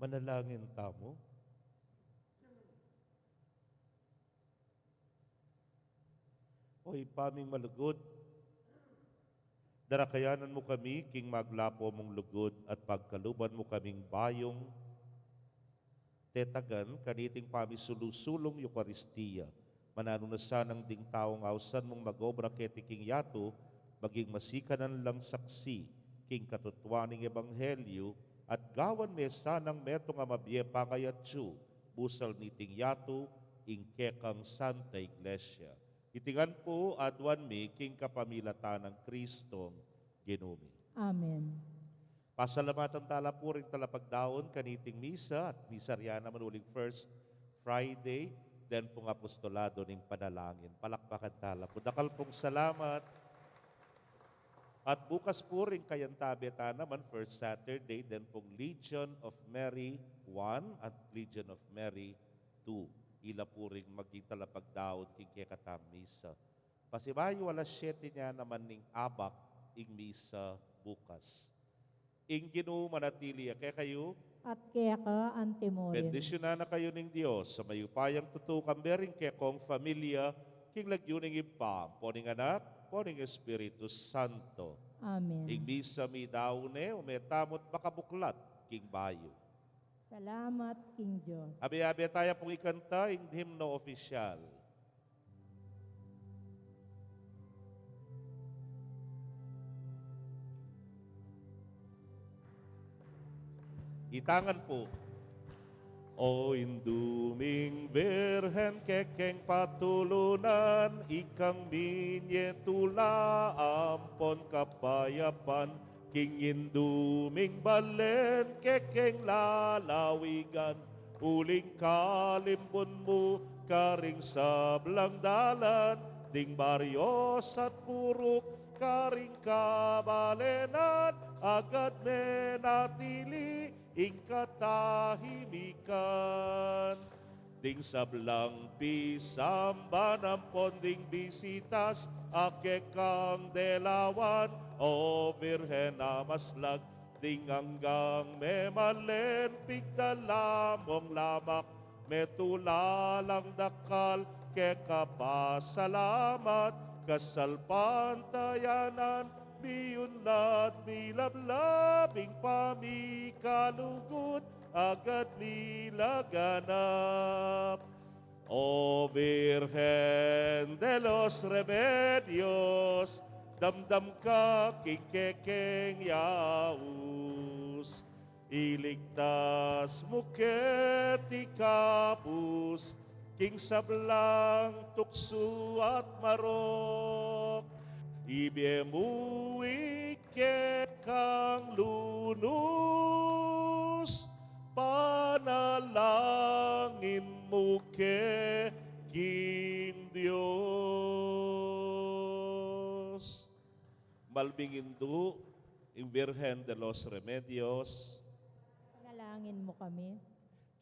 Manalangin tamu. O Ibpa ming malugud, darakayanan mu kami king maglapo mung lugud at pagkaluban mu kaming bayung tetagan kaniting pamisulu-sulung Eukaristia. Mananu na sanang ding taung ausan mung mag-obra keti king yatu, maging masikanan lang saksi king katutuan ning ebanghelyu, at gawan me sanang metung a mabie pangayatsu, busal niting yatu, ing kekang Santa Iglesia. Iti ngan pu aduan mi king kapamilatan nang Kristong Ginu mi. Amen. Pasalamatan tala pu ring talapagdaun kaniting misa, at misa rian naman uling First Friday den pung apostolado ning panalangin. Palakpakan tala pu. Dakal pung salamat. At bukas pu ring kayantabe ta naman, First Saturday den pung Legion of Mary one at Legion of Mary two. Ila pu ring maging talapagdaun king kekatang misa. Pasibayu alas siyete nia naman ning abak ing misa bukas. Ing Ginu manatili ya kekayu. At keka antimurin. Bendisyunan na kayu ning Dios a mayupayang tutu, kambe ring kekong familia, king lagyu ning Ibpa, ampo ning Anak, ampo ning Espiritu Santo. Amen. Ing misa midaun ne, ume tamu't makabuklat king bayu. Salamat king Dios. Abe-abe taya pung ikanta ing himno opisyal. Itangan pu. O Indu ming Birhen, kekeng patulunan, ikang minye tula ampon kapayapan, king Indu ming balen kekeng lalawigan, uling kalimbun mu karing sablang dalan, ding baryo at purok karing kabalenan, agad me natili ing katahimikan. Ding sablang pisamban ampon ding bisitas a kekang delawan, O Birhen a maslag, ding anggang memalen pigdala mung lamak, metula lang dakal keka pasalamat, kasalpantayanan miunlad milablab ing pamikalugud, agad milaganap. O Virgen de los Remedios, damdam ka king kekeng yaus. Iligtas mu keti kabus king sablang tuksu at marok. Ibie mu ing kekang lunus, panalangin mu ke king Dios. Malming Indu, ing Virgen de los Remedios. Panalangin mu kami.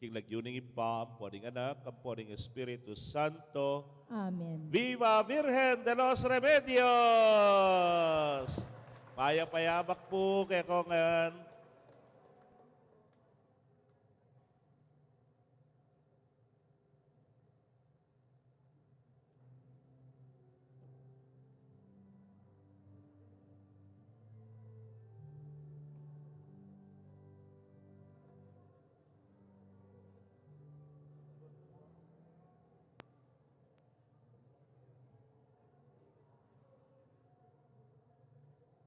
King lagyu ning Ibpa, ampo ning Anak, ampo ning Espiritu Santo. Amen. Viva Virgen de los Remedios! Mayap a yabak pu kekongan.